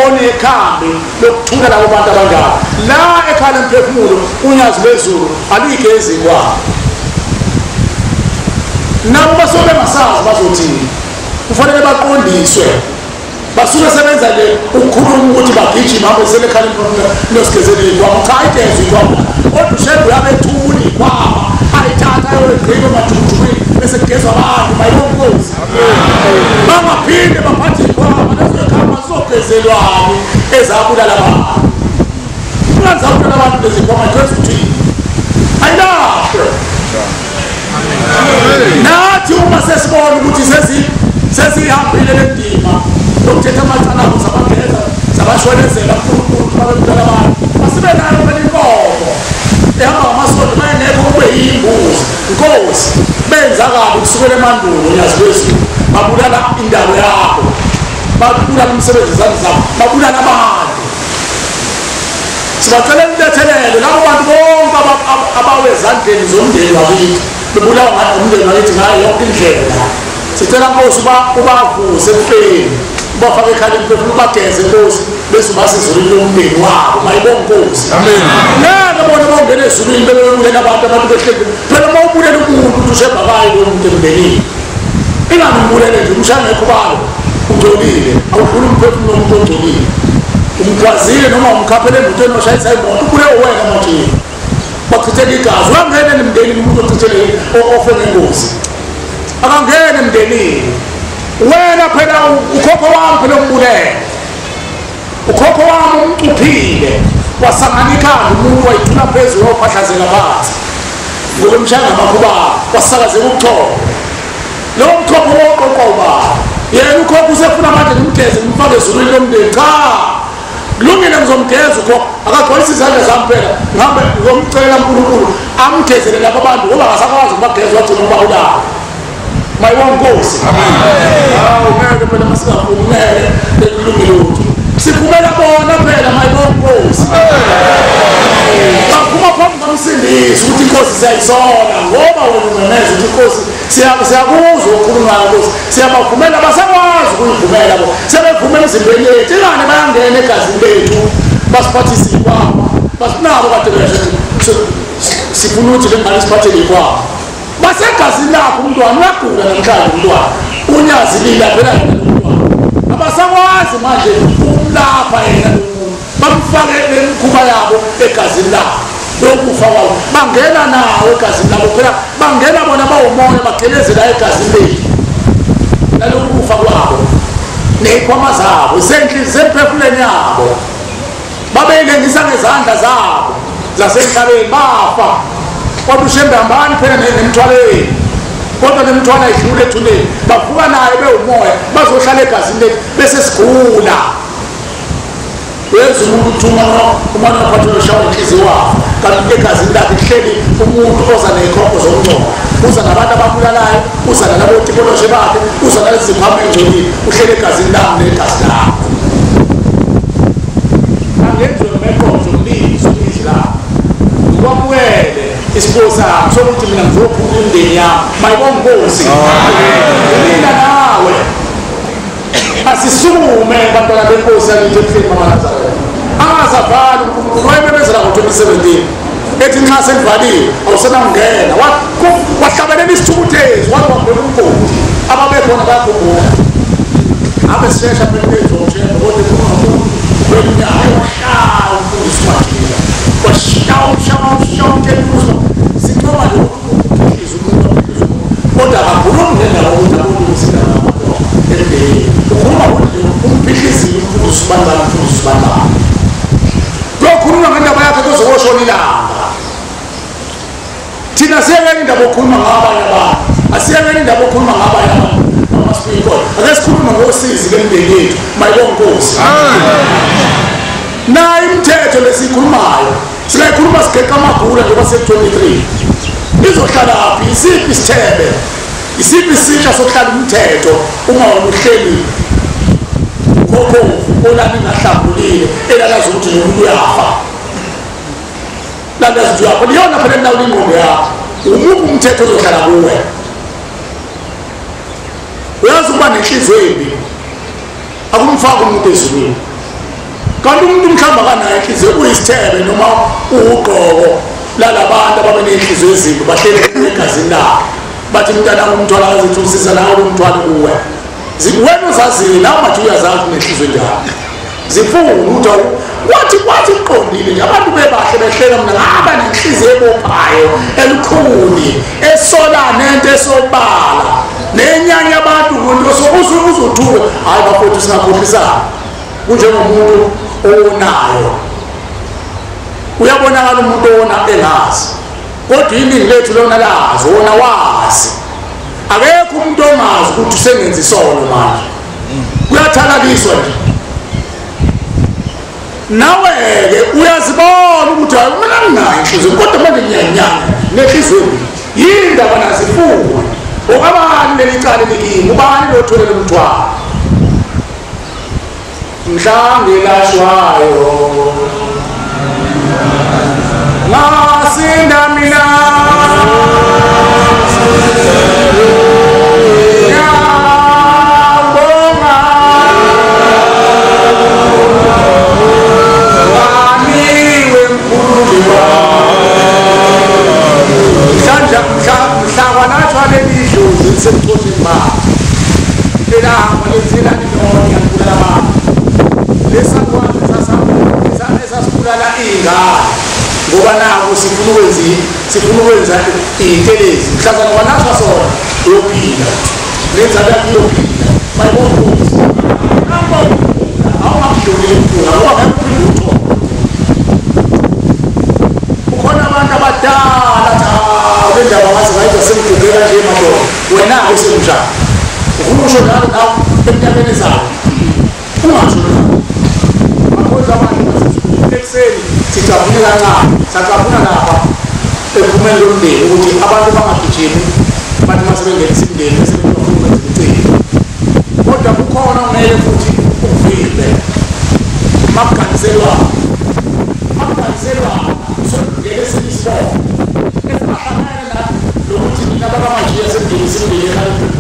J: onekhambi lokuthula labo bantu abangaka la ekhaya lemphefumulo unyazi lwezulu aluyigezi kwabo nabo basuke bengasazi bazothini. Kufanele baqondiswe basuke sebenza nje ukukhuluma ukuthi bagijima hambe selekhala imphefumulo nosigezele ikwama. Cha, ayigezwe ikwama kodwa ushembe uyabethula ikwama ayithatha ayoligqiba emajukujukwini bese kugezwa abantu bayibonkosi bangaphinde baphathe ikwama lezo khamba zizogezelwani ezabulala abantu. Ungazabulala abantu lezikhwama geza uthini ayilahlwe. Nathi uma sesibona ukuthi sesihambile le ndima yokuthetha amacala abo sabageza sabashwelezela uNkulunkulu babebulala abantu asibe nayo phela inkomo ehamba ngamasonto mayengekho kube yimbuzi. Nkosi benza kabi kusukela emandulo nyazi lwezulu babulala indalo yakho babulala umsebenzi wezandla zakho babulala abantu. Sibacela ulethelele labo bantu bonke abawezandleni zomndeni wakithi bebulawa umndeni wakithi ngayo yonke indlela. Sicela Nkosi ubavuse ekufeni ubafake ekhaya emphefumulo ubageze Nkosi bese ubasezulwini lomndeni wabo mayibonge Nkosi. Ngeke bona bawungena ezulwini bebebulela abantu behleli phela uma ubulela umuntu uthi ushebhakayo lo muntu emndenini ingani umbulele nje umshaya ngekhubalo ungcolile awudlula umphefumulo womuntu ongcolile. Umgwazile noma umkhaphele emotweni oshayisa imoto ubulewe wena manje. Bachitheka igazi, uyangena emndenini umuntu ochithele ofe ngengozi. Akangena emndenini. Wena phela ukhokho wami phela umbulele. Ukhokho wami umcuphile. Wasangana ikhanda umuntu wayithula phezulu waphahlazeka phansi. Ngokumshaya ngamakhuba wasakazeka ubuchopho. Lowo buchopho woqoqwa ubani? Yena ukhokho usefuna manje ngimgeze ngimfake ezulwini lomndeni. Cha! Kulungile ngizomgeza ukhokho, akagcwalise izandla zami phela. Ngihambe ngiyomcelela uNkulunkulu amgezele laba bantu ngoba akasakwazi ukubageza wagcina ukuba ulala. Mayibonge Nkosi. Hawu ngeke phela masingafuni ngeke kulungile lutho. Siphumela bona phela mayibonge Nkosi. Baphuma phambi komsindisi ukuthi inkosi siyayisola ngoba wena umemeza ukuthi inkosi siyakuzwa ukukhuluma Nkosi. Siyabaphumela basakwazi ukuyivumela bo. Sebevumela emzimbeni yethu ingane bayangena egazini lethu basiphathise ikwama. Basinabo kade besho sifuna ukuthi le ngane siphathele ikwama. Basegazini lakho umntwana uyagula namhlanje umntwana. Unyazi lila phela yena umntwana. Abasakwazi manje ukumlapha yena umuntu. Bamfake lemikhuba yabo egazini lakho. Lokufa kwabo bangena nawo egazini labo phela bangena bona bawumoya bagelezela egazini lethu. Nalokufa kwabo nezikhwama zabo zemphefumulweni yabo babeyilengisa ngezandla zabo zasemhlabeni bafa. Kodwa uShembe hambani phela nemthwaleni, kodwa nemthwala idlule ethuneni bavuka naye bewumoya bazohlala egazini lethu bese sigula. Uyezwa umuntu uthuma umwana waphathwa ushawa inhliziyo wafa kanti egazini lakhe kuhleli umuntu oza nezikhokho zomngcwabo, uza nabantu ababulalayo, uza nalabo tikoloshe bakhe, uza nalezi zikhwama engcolile, uhleli egazini lami negazi lakho. Angenziwe ngeqonzo ngilizwe izwi lakho ngikwamukele isipho sami sokuthi mina ngizophula imindeni yami. Mayibonge Nkosi. Mina nawe asisukume bantwana benkosi yakithi ebuhleni bamaNazaretha. Angazavali uNkulunkulu wayememezela ngo-2017 ethi nxa selivaliwe awusenakungena. Wahlabelela isithukuthezi waze wabheka umgodi ababekhona bayakhumbula. Abe sishesha phela ezoshembe kodwa ekhuluma ngomuntu kweminyaka washaya umfundisi wajika washaya umtshela umfundisi. Sincoma nje ukuthi umuntu kodwa akakhulumi ngendaba yokuthi abantu usindaba emndenini. Ukhuluma ukuthi umphihlizile umfundisi ubani umfundisi ubani. Kuyokhuluma ngendaba yakhe kuzoshona ilanga. Thina siyekeni indaba okhuluma ngabanye abantu, asiyekeni indaba okhuluma ngabanye abantu amasipikolo. Ake sikhulume ngosizi lemindeni yethu. Mayibonge Nkosi. Nayo imithetho lesiyikhulumayo singayikhuluma sigeqa amagula njengoba se-23 izohlala phi? Isiphi isithebe? Isiphi isitsha sokuhlala umthetho uma wena uhleli ukhokho olani ingahlambulile elalazi ukuthi nomuntu uyafa? Lalazi ukuthi uyafa liyona phela elilawula ingqondo yakho. Umuphi umthetho ozohlala kuwe? Uyazi ukuba nenhliziyo embi akumfaki umuntu ezulwini. Kanti umuntu mhlawumbe akanayo inhliziyo, uyisithebe noma uwugqoko lalabantu ababe ney'nhliziyo ezimbi bahlele egazini lakhe bathi mntanami umthwalo akazithi usiza nawe umthwalo kuwe. Wena uzazile nawe manje uyazazi unenhliziyo enjani. Zifuna ukuthi wathi uqondile nje abantu bebahle behlela mina ngaba nenhliziyo ebophayo elukhuni esola nento esobala nenyanya abantu umuntu uzothuka. Hayi bafowethu singakhohlisana. Kunjengomuntu owonayo, uyabonakala umuntu owona engazi, kodwa iningi lethu lona lazi wona wazi. Akekho umuntu ongazi ukuthi usengenza isono manje, kuyathalaliswa nje. Nawe-ke uyazibona ukuthi hayi mina nginayo inhliziyo kodwa manje ngiyanyanya nenhliziyo yini indaba nazifuni. Okabani leli cala elikimi? Ubani lothwele umthwalo? Mhla ngilashwayo ngasinda mina ngiyabonga baniwe mkhululi wami. Mhla kwalatshwa leli dlozi lisemxosheni bakhe elahamba lenzela lilonke yalibulala abantu. Lesakwazi sasahamba ingane ngoba naku sifuna ukwenza sifuna ukwenza iy'ntelezi mhlazana wanaswa sona uyophila lenzalo yakho iyophila mayibonkosi awungakudlulile mfuna ngoba ngeke uphile utho ukhona abantu abadala le ndaba wazi ngayizwa sengiguge kanje madoda wena-ke usemnjani ufuna usho njalo nawe eminyakeni ezayo ungasho njalo bakhoza abantu ekuseni sicabune kancane sacabuna lapha ephumeni lomndeni ukuthi abantu bangagijimi bathi uma sebengenisa imindeni bese befuna ukwenza imicimbi kodwa kukhona ongeke futhi ukuvimbe makuganiselwana makuganiselwana sokungena esinye isibongo esingahlangana na lokuthi nina bakamajiya sekungenisa imindeni ekhaya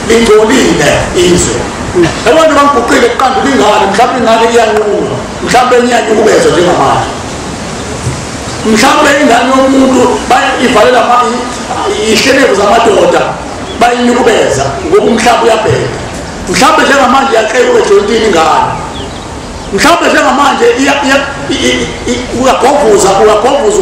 J: Lingcolile izwe abantu bangiguqile kuqandula ingane mhlawumbe ingane iyanquka mhlawumbe iyanyukubezwa njengamanje mhlawumbe ingane yomuntu ivalela ihlelevu zamadoda bayinyukubeza ngoba umhlaba uyabheda mhlawumbe njengamanje iyaqebuka ejoyintini ingane mhlawumbe njengamanje uyagovuza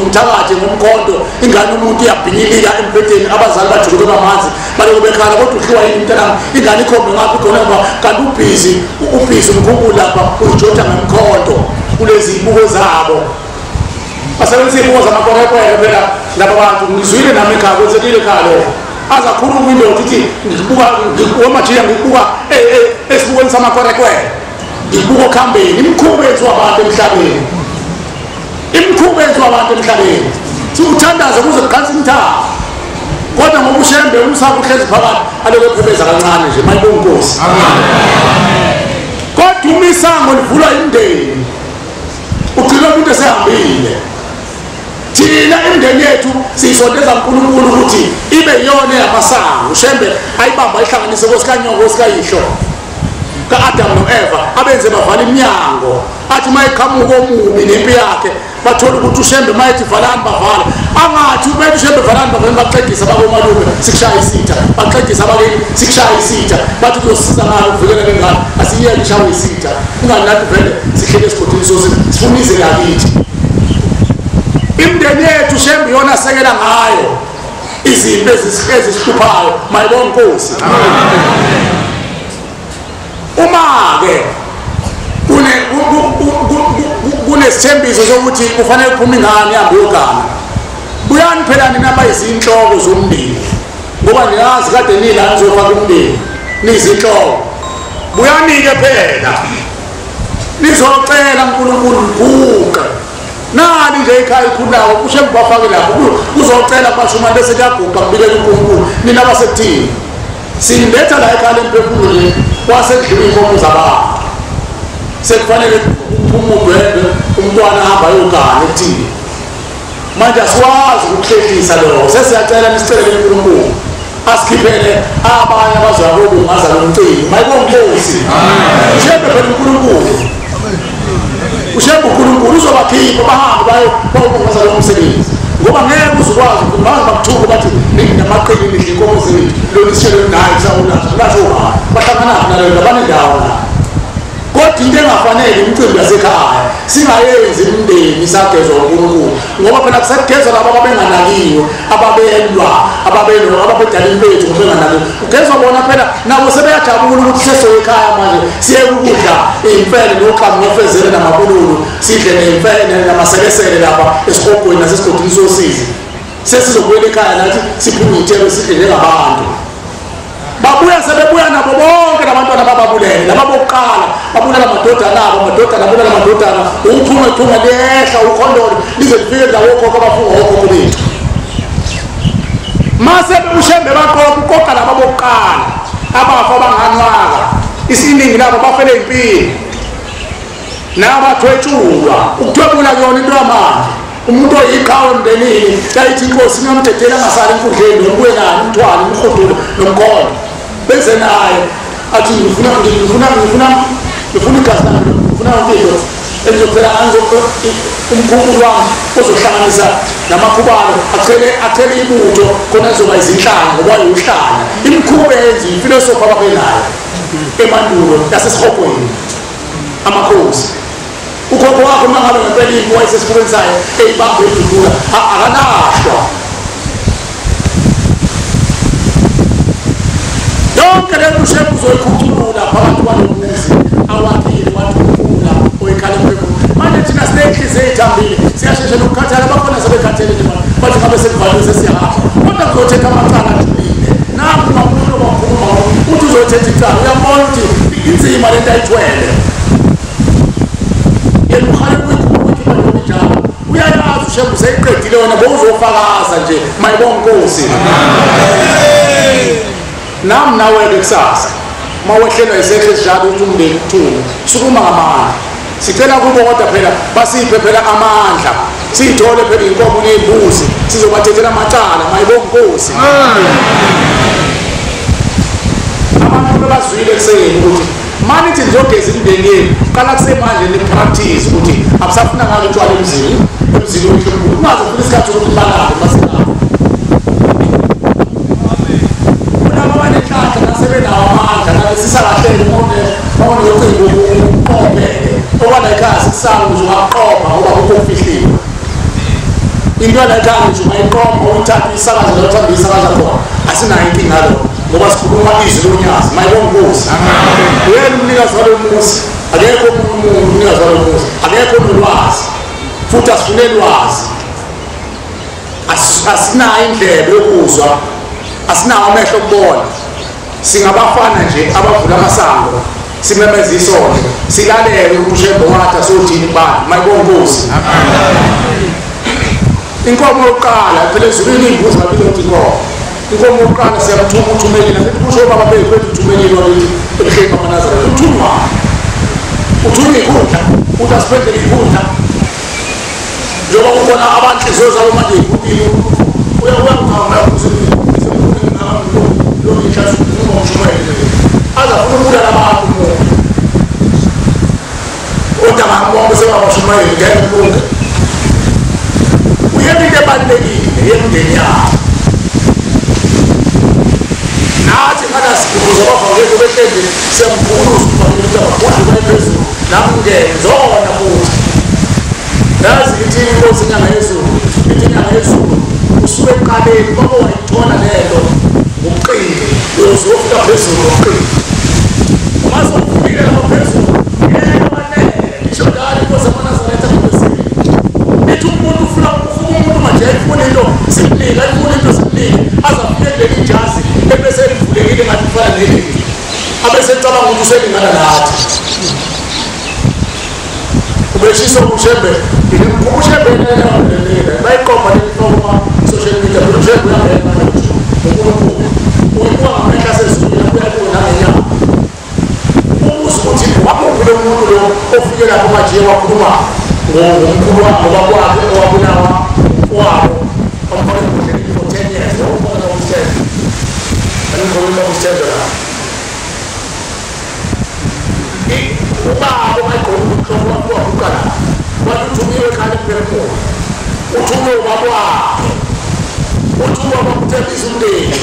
J: umthakathi ngomkhonto ingane umuntu iyabhinyilika embhedeni abazali bajuluke bamanzi balokhu bekhala kodwa uhliwa yini mntanami ingane ikhombe ngapha ikhona ngapha kanti ubhizi umkhukulu lapha uyijotha ngemkhonto kulezi zibuko zabo basebenzisa iy'buko zamakwerekwere phela laba bantu ngizwile nami ekhaya kwenzekile ekhaya lokho azakhuluma indoda ithi ngibuka wemajiya ngibuka esibukweni samakwerekwere ngibuka okuhambeni imikhuba yenziwa abantu emhlabeni imikhuba yenziwa abantu emhlabeni siwuthandaze kuze kuqhansa imithamo kodwa ngoba ushembe umsaba uhlezi phakathi alokhu ephebeza kancane nje mayibonga inkosi kodwa uma isango livulwa imndeni ugcina umuntu esehambile thina imndeni yethu siyisondeza uNkulunkulu ukuthi ibe iyona yamasango ushembe ayibamba ayihlanganise kosikanyoko kosikayihlo ka-Adam no-Eva abenze bavala iminyango athi uma eqhamuka omubi nempi yakhe bathola ukuthi ushembe uma ethi valani bavala angathi ubethi ushembe valani bavala baxegisa bakomalume sikushaya isitha baxegisa abakini sikushaya isitha bathi kuzosiza ngalo ukuvikela lengane asiyeke ishawe isitha ingane nathi vele sihlele esigodini sosini sifuna ize lakithi. Imindeni yethu Shembe yona sekela ngayo izimpi ezisihluphayo mayibonga Nkosi. Uma ke kunesithembiso sokuthi kufanele kuphume ingane ihambe iyogana, buyani phela nina abayizinhloko zomndeni, ngoba niyazi kade nila nizofaka umndeni niyizinhloko. Buyani-ke phela nizocela uNkulunkulu niguqe nani nje ikhaya elikhulayo uShembe bafake lapho kuzocela bashuma bese kuyaguqa kubikela uNkulunkulu nina abasekuthini. Sinletha la ekhaya lemphefumulo nje kwasekudliwa iy'nkomo zabantu, sekufanele kuphume udwendwe umntwana ahamba ayogana ekuthini. Manje asiwazi ukuhlehlisa lokho, sesiyacela nisicelele uNkulunkulu asikhiphele abanye abazoya kobungaza lo mcimbi. Mayibonga Nkosi. Ushembe phela uNkulunkulu, uShembe uNkulunkulu uzobakhipha bahambe bayobungaza lo msebenzi, ngoba ngeke uzukwazi ukuthi baze bakuthuke bathi ninamaqili nidla inkomo zethu lonisishele naye kusawulazo lasho hayi bahlanganaphi naleyo abanendawo la. Kodwa into engafanele imicimbi yasekhaya singayenzi imindeni isagezwa uNkulunkulu, ngoba phela kusagezwa labo ababenganakiwe, ababelwa, ababedala impethu ngobenganakiwe. Ugezwa bona phela nabo sebeyajabula ukuthi sesoya ekhaya manje siye ukudla imfene noxamu nofezele namabululu, sidle nemfene namaselesele lapha esikogweni nasesigodini sosizi. Sesizobuyela ekhaya nathi siphume ithebe sidle njengabantu. Babuya sebebuya nabo bonke labantwana bababulele, laba bokuqala babulala amadodana abo, amadodana abulala amadodana, uphunga liyehla ukhondolo lize lifike la wokhokho abafunga okhokho bethu. Mase uShembe baqoqa uqoqa laba bokuqala abafa banganwaka, isiningi labo bafele impilo nabathwetshulwa. Ukuthwebula kuyona into yamanje. Umuntu oyiqhawe emndenini yayithi inkosi ngamdedela angasali enkundleni nombuye naye umthwalo umrhudulo nomkhondo benze naye athi ngifuna igazi lami, ngifuna impilo elizophela umkhumbulo wami ozohlanganisa namakhubalo achele ibutho khona izoba izinhlanga ngoba uyihlanya imikhuba yenzi ifilosofi ababenayo emandulo yasesihogweni amakhosi. Ukhokho wakho uma ngabe ngempela impi wayesesifubeni sayo eyibambe idudula akalahlwa. Yonke le nto uShembe uzoyikhuculula phakathi kwalo muzi awakhile wathukula oyikhala emphefumulo. Manje thina siney'nhliziyo ey'thambile siyashesha nokukhathala, bakhona sebekhathele nje manje bathi ngabe sekuvaliwe sesiyahamba, kodwa kuzothetha amacala ajulile. Nangu umakhulu wakhuluma uthi uzothetha icala, uyambona ukuthi inzima le nto ayithwele. Yena ukhale kuyikhupha njalo, uyayazi uShembe useyiqedile wena bowuzofakaza nje. Mayibonga Nkosi. Nami nawe-ke kusasa uma wehlelwa isehlo esinjalo ukuthi umndeni ukuthume, sukuma ngamandla. Sicela kubo kodwa phela basiphe phela amandla, siyithole phela iy'nkomo ney'mbuzi sizobathethela amacala. Mayibonga Nkosi. Abantu bebazwile ekuseni ukuthi mani nithi nizogeza imindeni yenu, qala kusemanje ni-practice ukuthi abusafuna ngalo utshwala emzini wethu omkhulu. Ungaze ufuna isikhathi sokuthi balale baselapho. Kulabo abanenhlanhla nasebenawo amandla nalesisa kahlele mawunocingo uqopheke okwala ekhaya sikusala nje ungaqopha ngoba kukho okufihliwe. Into yala ekhaya nje ungayiqopha uyithathe uyisakaze la uthanda uyisakaza khona, asinayo inkinga lokho ngoba sikhuluma izwi lonyazi. Mayibonga Nkosi. Uyena umnikazi walo muzi, akekho omunye umuntu umnikazi walo muzi, akekho onolwazi futhi asifune lwazi. Asinayo indlebe yokuzwa, asinawo amehlo okubona. Singabafana nje abavula amasango simemeze isonto silalele uShembe wathi asothini kubantu. Mayibonga Nkosi. Inkomo yokuqala phela ezulwini iy'mbuzi babili ukuthi inkomo inkomo yokuqala siyamthuma uthumelile, asithi kusho obaba bethu bethi uthumelile wakithi ebuhleni bamaNazaretha. Uthunywa uthunywa ikhundla, uthi asiphendele ikhundla njengoba kukhona abanhliziyo zabo manje y'khulile azafuna ukubulala abantu umuntu kodwa ngambonke sebabashumayeli ngeke kulunge. Uyena into ebalulekile yemndeni yakho. Nathi ngala sikhumbuzo abavakethu behleli siyamkhuluza ukuthi abagudle baye phezulu nami ngenzona futhi. Yazi ithini inkosi inyanga yezulu Emhlabeni baba wayithola lento ngobuqili uyozofika phezulu ngobuqili uma sowufikile lapho phezulu ngeke wanele ngisho njalo inkosi yamaNazaretha ngokwesibili ithi umuntu ufuna umuntu manje efuna into simnike ayifuna into simnike aze afike kuleli jazi ebese livulekile ngathi kufana nelinye abese ecabanga ukuthi uselingana nathi ubeshisa uShembe uShembe bayiqopha leli social media uShembe uyangena uNkulunkulu uyibuka ngamehlo asezulwini abuya kuwe nangenyama ubuza ukuthi wamuphi lo muntu lo ofike lapho manje wakhuluma ngomkhulu wakhe ngoba kwakhe owabulawa wabo omfake ebhodleleni for 10 years ubona uShembe angikhuluma uShembe la ubaba mayigqoka umhlobo wakhe la wathi uthumiwe ekhaya emphefumulo uthumiwe ubaba wakhe uthumiwe ubaba umndeni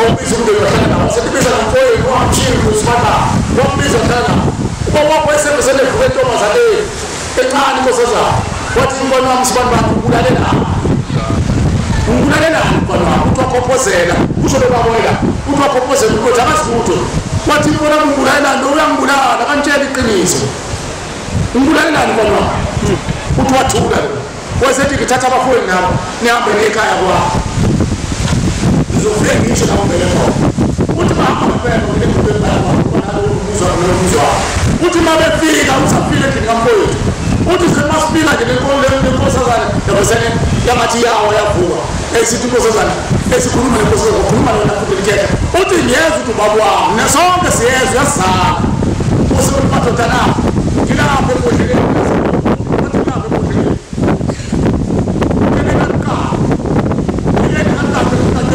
J: ombiza umndeni wahlala nawo sekubiza nomfowenu wamshiya usifana wambiza wahlala nawo ubaba wakho wayesebesenevuka entombazaneni encane inkosazana wathi umntwana wami sibani bani ungibulalelani ungibulalelani mntwana wami uthi wakhophozela usho lo baba wela uthi wakhophozela ukuthi akazi lutho wathi mntwana wami ungibulalelani lo uyangibulala akantshela iqiniso ungibulalelani mntwana wami uthi wathula lo wayesethi ngithatha abafowenu nabo nihambe nekhaya kwakho ngizofike ngisho nabo mbele khona uthi bahamba ngempela ngile umuzwa uthi uma befika usafile endlini kamfowethu uthi semasifika nje lenkosazana yabesene yangathi yawo yavuka esithi inkosazana esikhuluma nenkosazana ukhuluma nona futhi likhetha uthi ngiyezwa ukuthi ubaba wami nesonke siyezwa uyasizala usukuthi madoda na ngilapho ebhodleleni uthi ngilapho ebhodleleni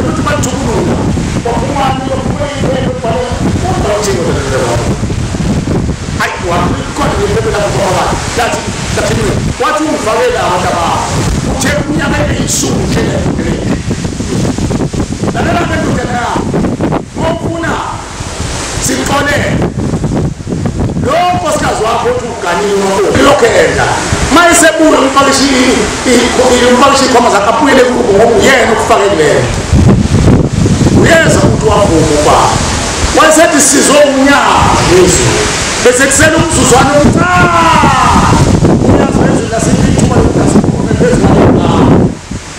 J: ukuthi bathukulula waphumani wathi ungifakela abantu abakho uthe iminyaka eyishumi nje lalela ke ndodana yami ngofuna sixolele lo nkosikazi wakho othi uganiwe uyokhenda mayesebuya umfakisha iy'khwama zakhe abuyele kubo ngoba uyena okufake kuleyo uyeza ukuthi wavuma ubaba wayesethi sizwe umnyaka ezulu bese kusele umzuzwana omncane unyazi wezulu lasiphi ithuba lokuthi asikhulume phezu kwalelo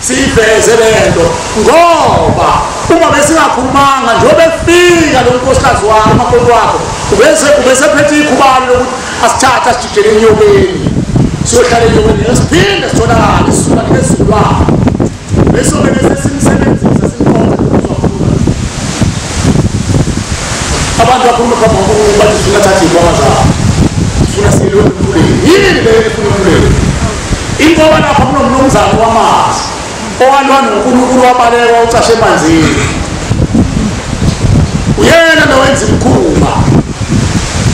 J: siyiveze le nto ngoba uma besingakhulumanga njengoba efika lo nkosikazi wakho umakoti wakho ubesephethe ikhubalo lokuthi asithathe asijijele enyokeni siyohlala enyokeni siphinde sitholakale sisuka nesizukulwane besobe besesimsebenzisa simqonda ukuzokhuluma abantu bakhuluma phambi koNkulunkulu bathi sifuna thatha iy'nkomo zabo sifuna siyelwe emfuleni yini leyo efuna emfuleni ingoba lapha kunomnumzane wamanzi owalwa noNkulunkulu wabaleka wawucashe emanzini uyena lo wenza imikhuba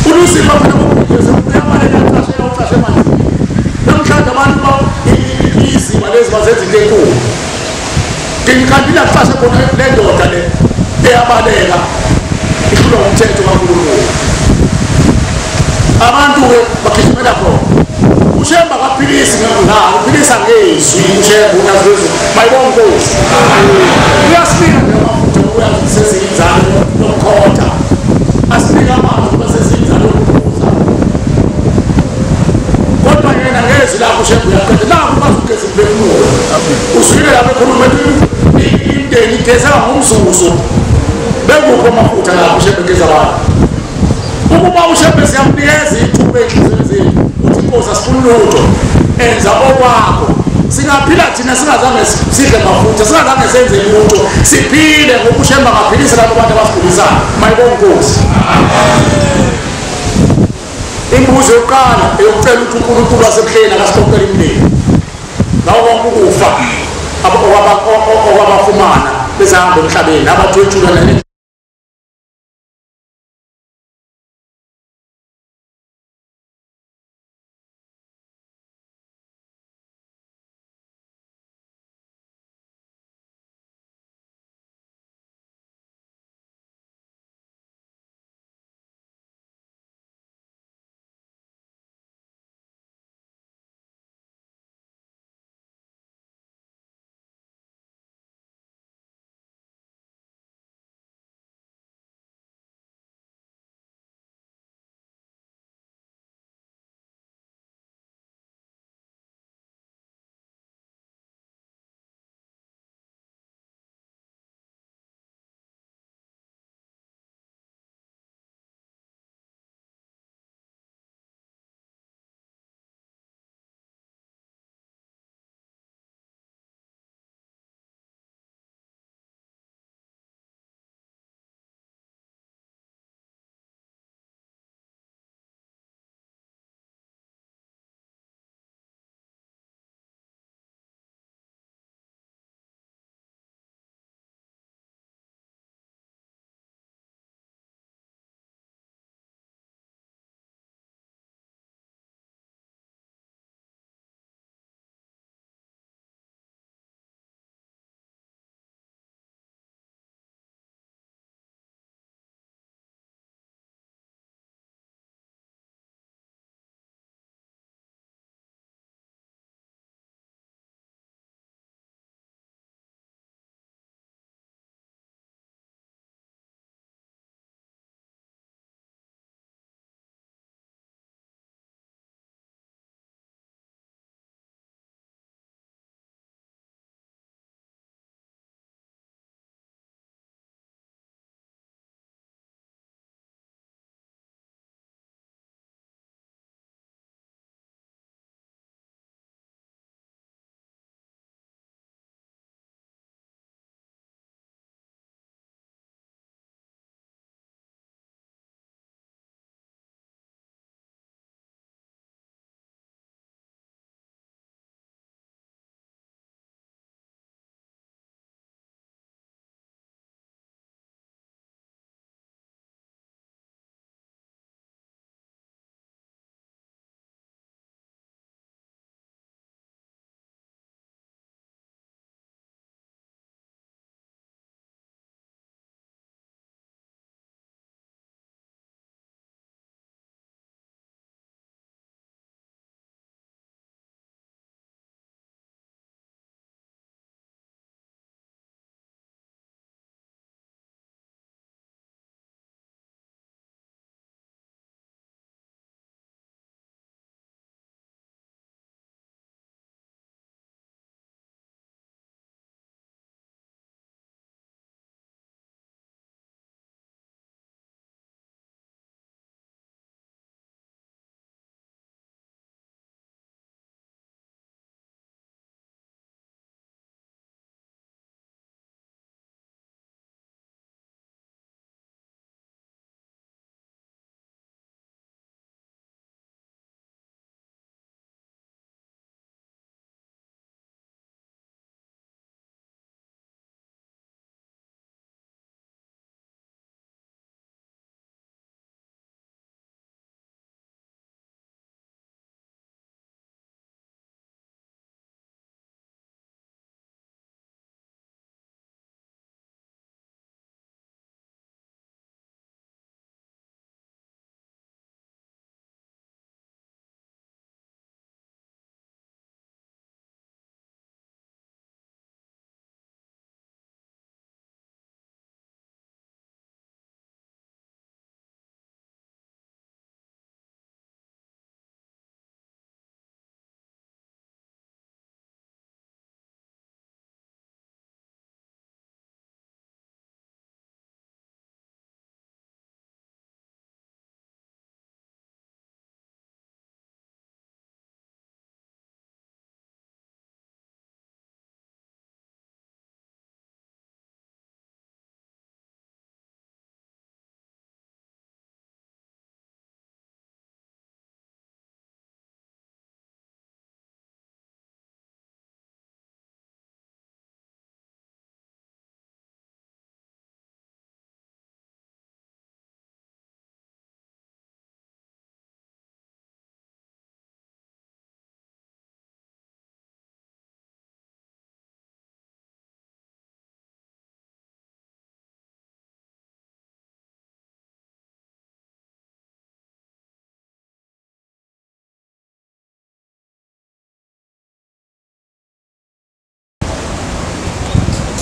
J: uLusifa phela uyabaleka ucashela ucashe emanzini namhlanje abantu iziba lezi bazenza into enkulu kanti la kucashe khona le ndoda le eyabaleka ihlulwa ngumthetho kaNkulunkulu abantu-ke bagijimela khona uShembe akaphilisi ngalo uphilisa ngezwi uShembe unyazi mayibonga inkosi uyasinika nje amafutha uyasesiyinzalo lokukhotha asinika amanzi ukuba sesiyinzalo yokuphuza kodwa yena ngezwi lakho uShembe uyaqeda nakho ukwazi ukugeza umphefumulo uzwile lapho ekhuluma imindeni igezeka ngomzuzu bekuphi amafutha lapho uShembe egeza abantu ukuba uShembe siyamnikeza ithuba ey'nhliziyweni zethu uthi inkosi asifuni lutho enza okwakho singaphila thina singazange sidle mafutha singazange senze lutho siphile ngoba uShembe angaphilisa labo bantu abasigulisayo mayibonga inkosi imbuzo yokuqala eyokucela ukuthi uNkulunkulu wasebuhleni akasiqoqele imindeni ngawo konke ukufa okwabafumana besahamba emhlabeni abathwetshulwa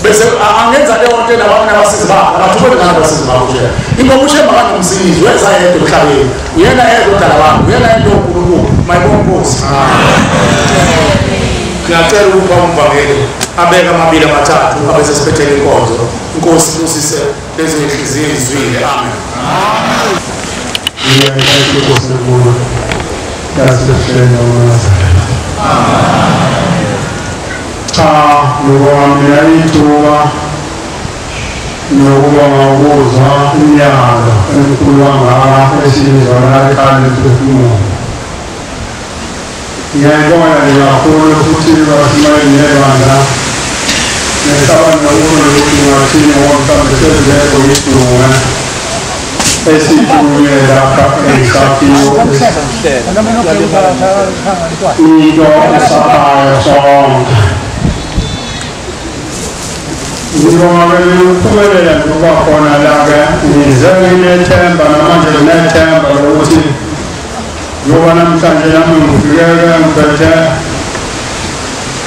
J: Bese angenza leyo nto nabantu nabasizi bakhe abathumele ngani abasizi bakhe uShembe. Ingoba uShembe akanomsizi weza yedwa emhlabeni. Uyena yedwa odala abantu, uyena yedwa uNkulunkulu. Mayibonge Nkosi. Ngiyacela ukuba umvangeli abeke amabili amathathu abese siphethele inkonzo. Inkosi ibusise lezi inhliziyo izwile. Amen.
E: Cha, ngibonga ithuba nokubonga ukuzwa imiyalo emikhulu kangaka esiyizwa la ekhaya lemphefumulo. Ngiyayibonga nje kakhulu futhi bashumayeli nebandla. Ngisaba nokuthi ukuthi ngingathini ngoba mhlawumbe sezingekho isidunga esithunywe lapha esakhiwo into esakhayo sonke. Ngibonga ukuphumelela ngokuba khona la-ke ngize nginethemba namanje nginethemba lokuthi njengoba namhlanje nami ngifikeke ngiphethe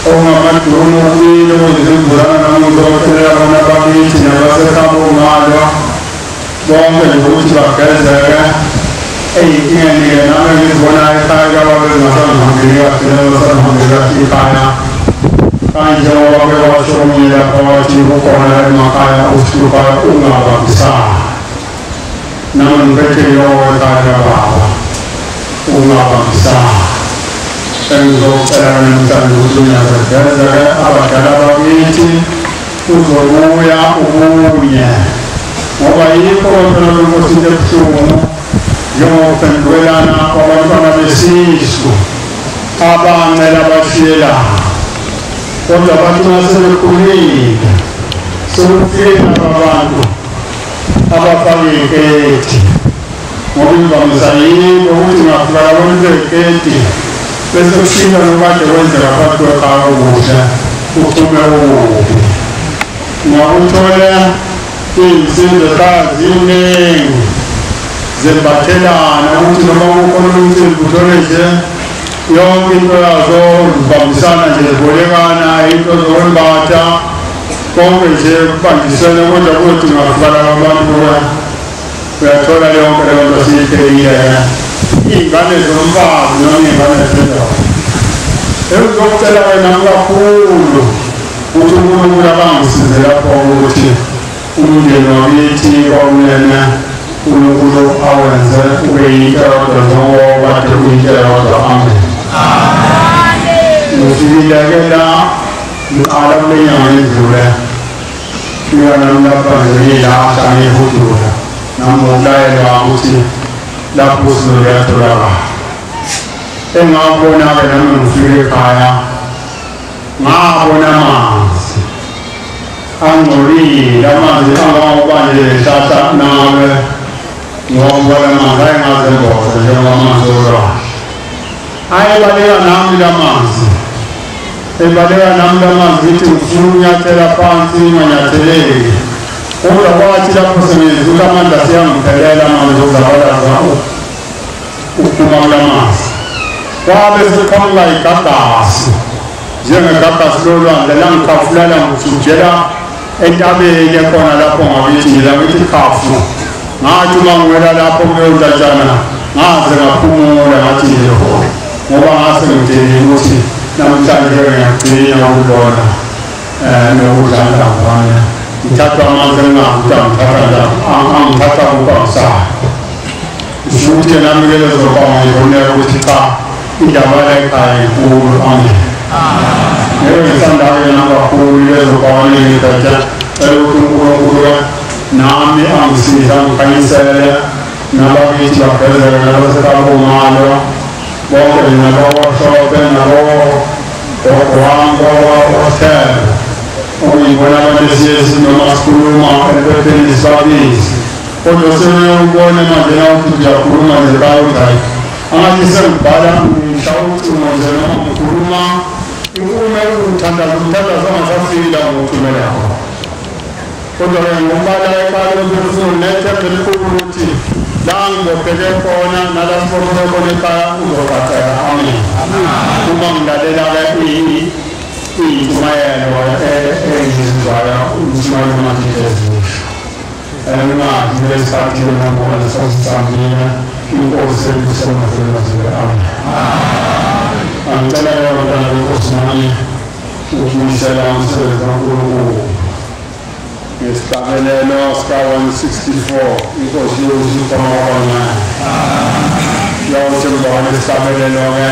E: okungamaduni okubili okuyizimvulana nami ngizothelela bona bakithi nabasekhabo ngalwa bonke nje ukuthi bagezeke ey'nkingeni-ke nami ngizibonayo ekhaya kwababe zingasangihambeli kahle nabasanihambeli kahle ikhaya. Kanjengoba ke washo omunye lapha wathi kukhona emakhaya uhlupha ungabambisani. Nami ngiphethe lowo ekhaya kababa ungabambisani. Engizocela namhlanje ukuthi unyakagezeke abadala bakithi uzobuya ubunye. Ngoba yikho phela lenkosi into ebuhlungu njengokuphendulelana kwabantwana besisu abancela bashiyelana. Kodwa abantu masebekhulile sekufike laba bantu abafake iketi ngoba imvamisa yikho ukuthi ngafika labantu beketi bese kushintsha nokade kwenzeka phakathi kwekhaya okuhle kuphume okubi. Ngakuthole iy'nsindo ziningi zembathelana ukuthi noma kukhona umcimbi uthole nje yonke into yazo zibambisana nje zibolekana into zokwembatha konke nje kubanjisene kodwa kuthi ngafika laba bantu uyathola yonke leyo nto siyibhekile iy'ngane zomfazi noma iy'ngane zendoda. Engizocela-ke nami kakhulu ukuthi uNkulunkulu abangisize lapho ukuthi umndeni wakithi kwakunene uNkulunkulu awenze ube yinto eyodwa njengoba kade kuyinto eyodwa. Amen. Ngifikile-ke la ngiqala kule nyanga edlule fika nami lapha ngila ngihudula nami ngokulayelwa ukuthi lapho usizo luyatholakala. Engabona-ke nami ngifike ekhaya ngabona amanzi angcolile, amanzi angangoba nje hlahla nawe ngoba amanzi ayengazemboza njengamanzi olwandle. Ayebaleka nami la manzi, ebaleka nami la manzi ngithi ngifuna ukunyathela phansi nganyatheleki. Kodwa kwathi lapho sengenza ukuthi amandla aseyangiphelela amanzi okuzabalaza ukuphuma kula manzi, kwabe sekuqhamuka igagasi njengegagasi lolwandle langikhafulela ngijujela entabeni ekhona lapho ngakithi nje ngithi khafu. Ngathi uma ngiwela lapho kuleyo ntatshana ngaze ngaphumula ngathi nje ngoba ngase ngidinile ukuthi namhlanje ngiyagcina ukubona nokudla nhlamvana ngithathwa amanzi engingazi angithatha ukubambisana. Futhi nami-ke lezo mpawu ngibonela ukuthi cha indaba la ekhaya inkulu. Amen. Ngeke ngisanda-ke nami kakhulu lezo mpawu ngiyithatha elokuthi uNkulunkulu nami angisize angikhanyisele nabakithi bagezeke nabasekabongalo bonke nabakwashophe nabogogo wami kwahotel okuyibona abantu esiyesi noma sikhuluma emphepheni sibabizi kodwa sebeyobona manje nawuthi uyakhuluma nje bayuthi hayi angathi sengibhala ngihlawula ucingo nje noma ngikhuluma inkulumo umthandazo umthandazo ongasafiki la ngokuthumela khona. Kodwa-ke ngombala eqala umphefumulo nethemba elikhulu ukuthi la ngibopheke khona nala sibopheke khona ekhaya uzoqaqeka. Amen. Uma ngilalela-ke Iy'ntshumayelo engizizwayo intshumayelo manje ezisho engingazi lesikhathi nangona sasisambile inkosi ekusemazelazile. Amen. Angicela abantwana benkosi nami ukubuyisela umsebenzi kaNkulunkulu ngesihlabelelo sika-164 inkosi yoziphamabona yawuthi mbona isihlabelelo-ke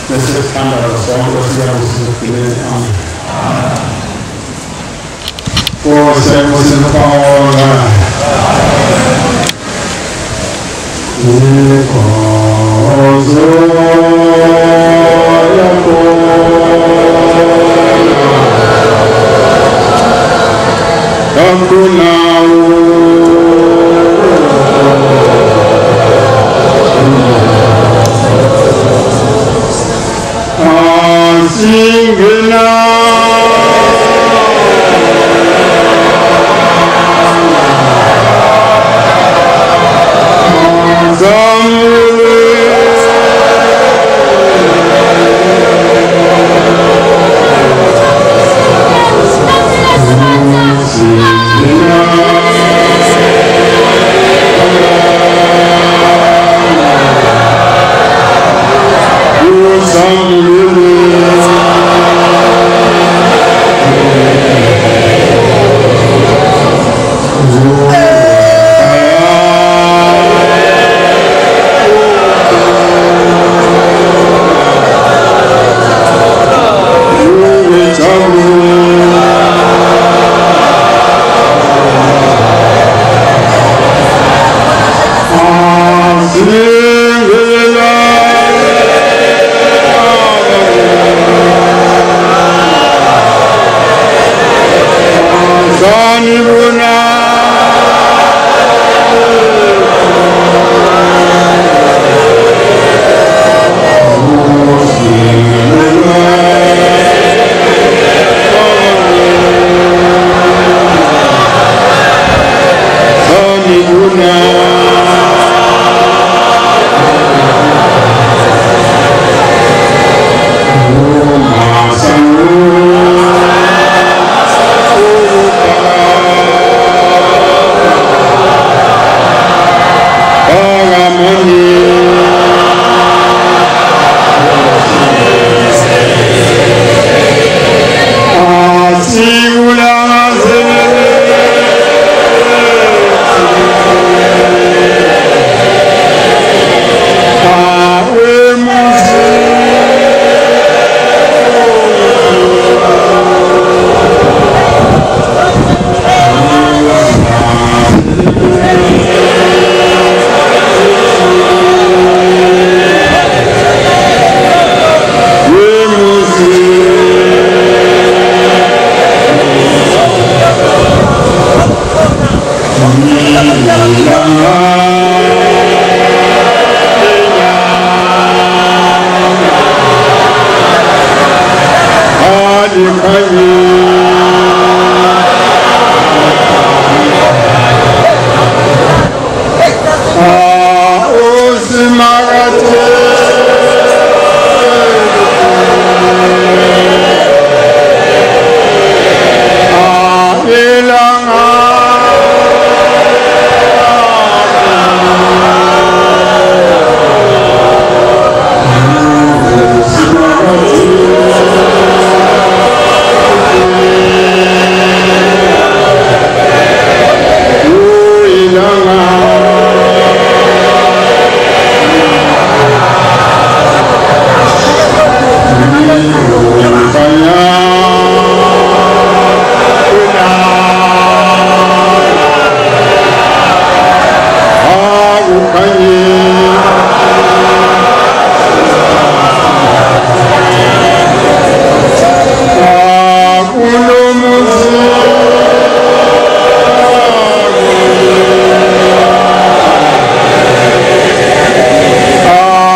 E: bese sithandaza sonke siyakuzigcineni. Amen. Nkosi enkosini inkonzo yakho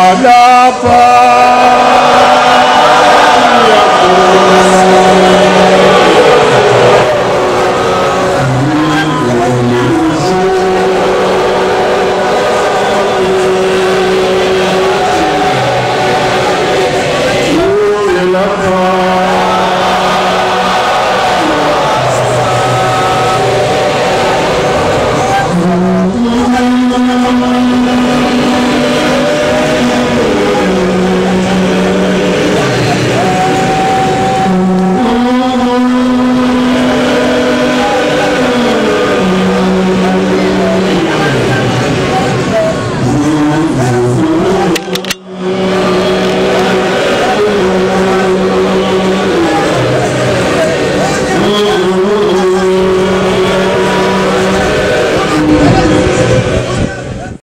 K: Alapa.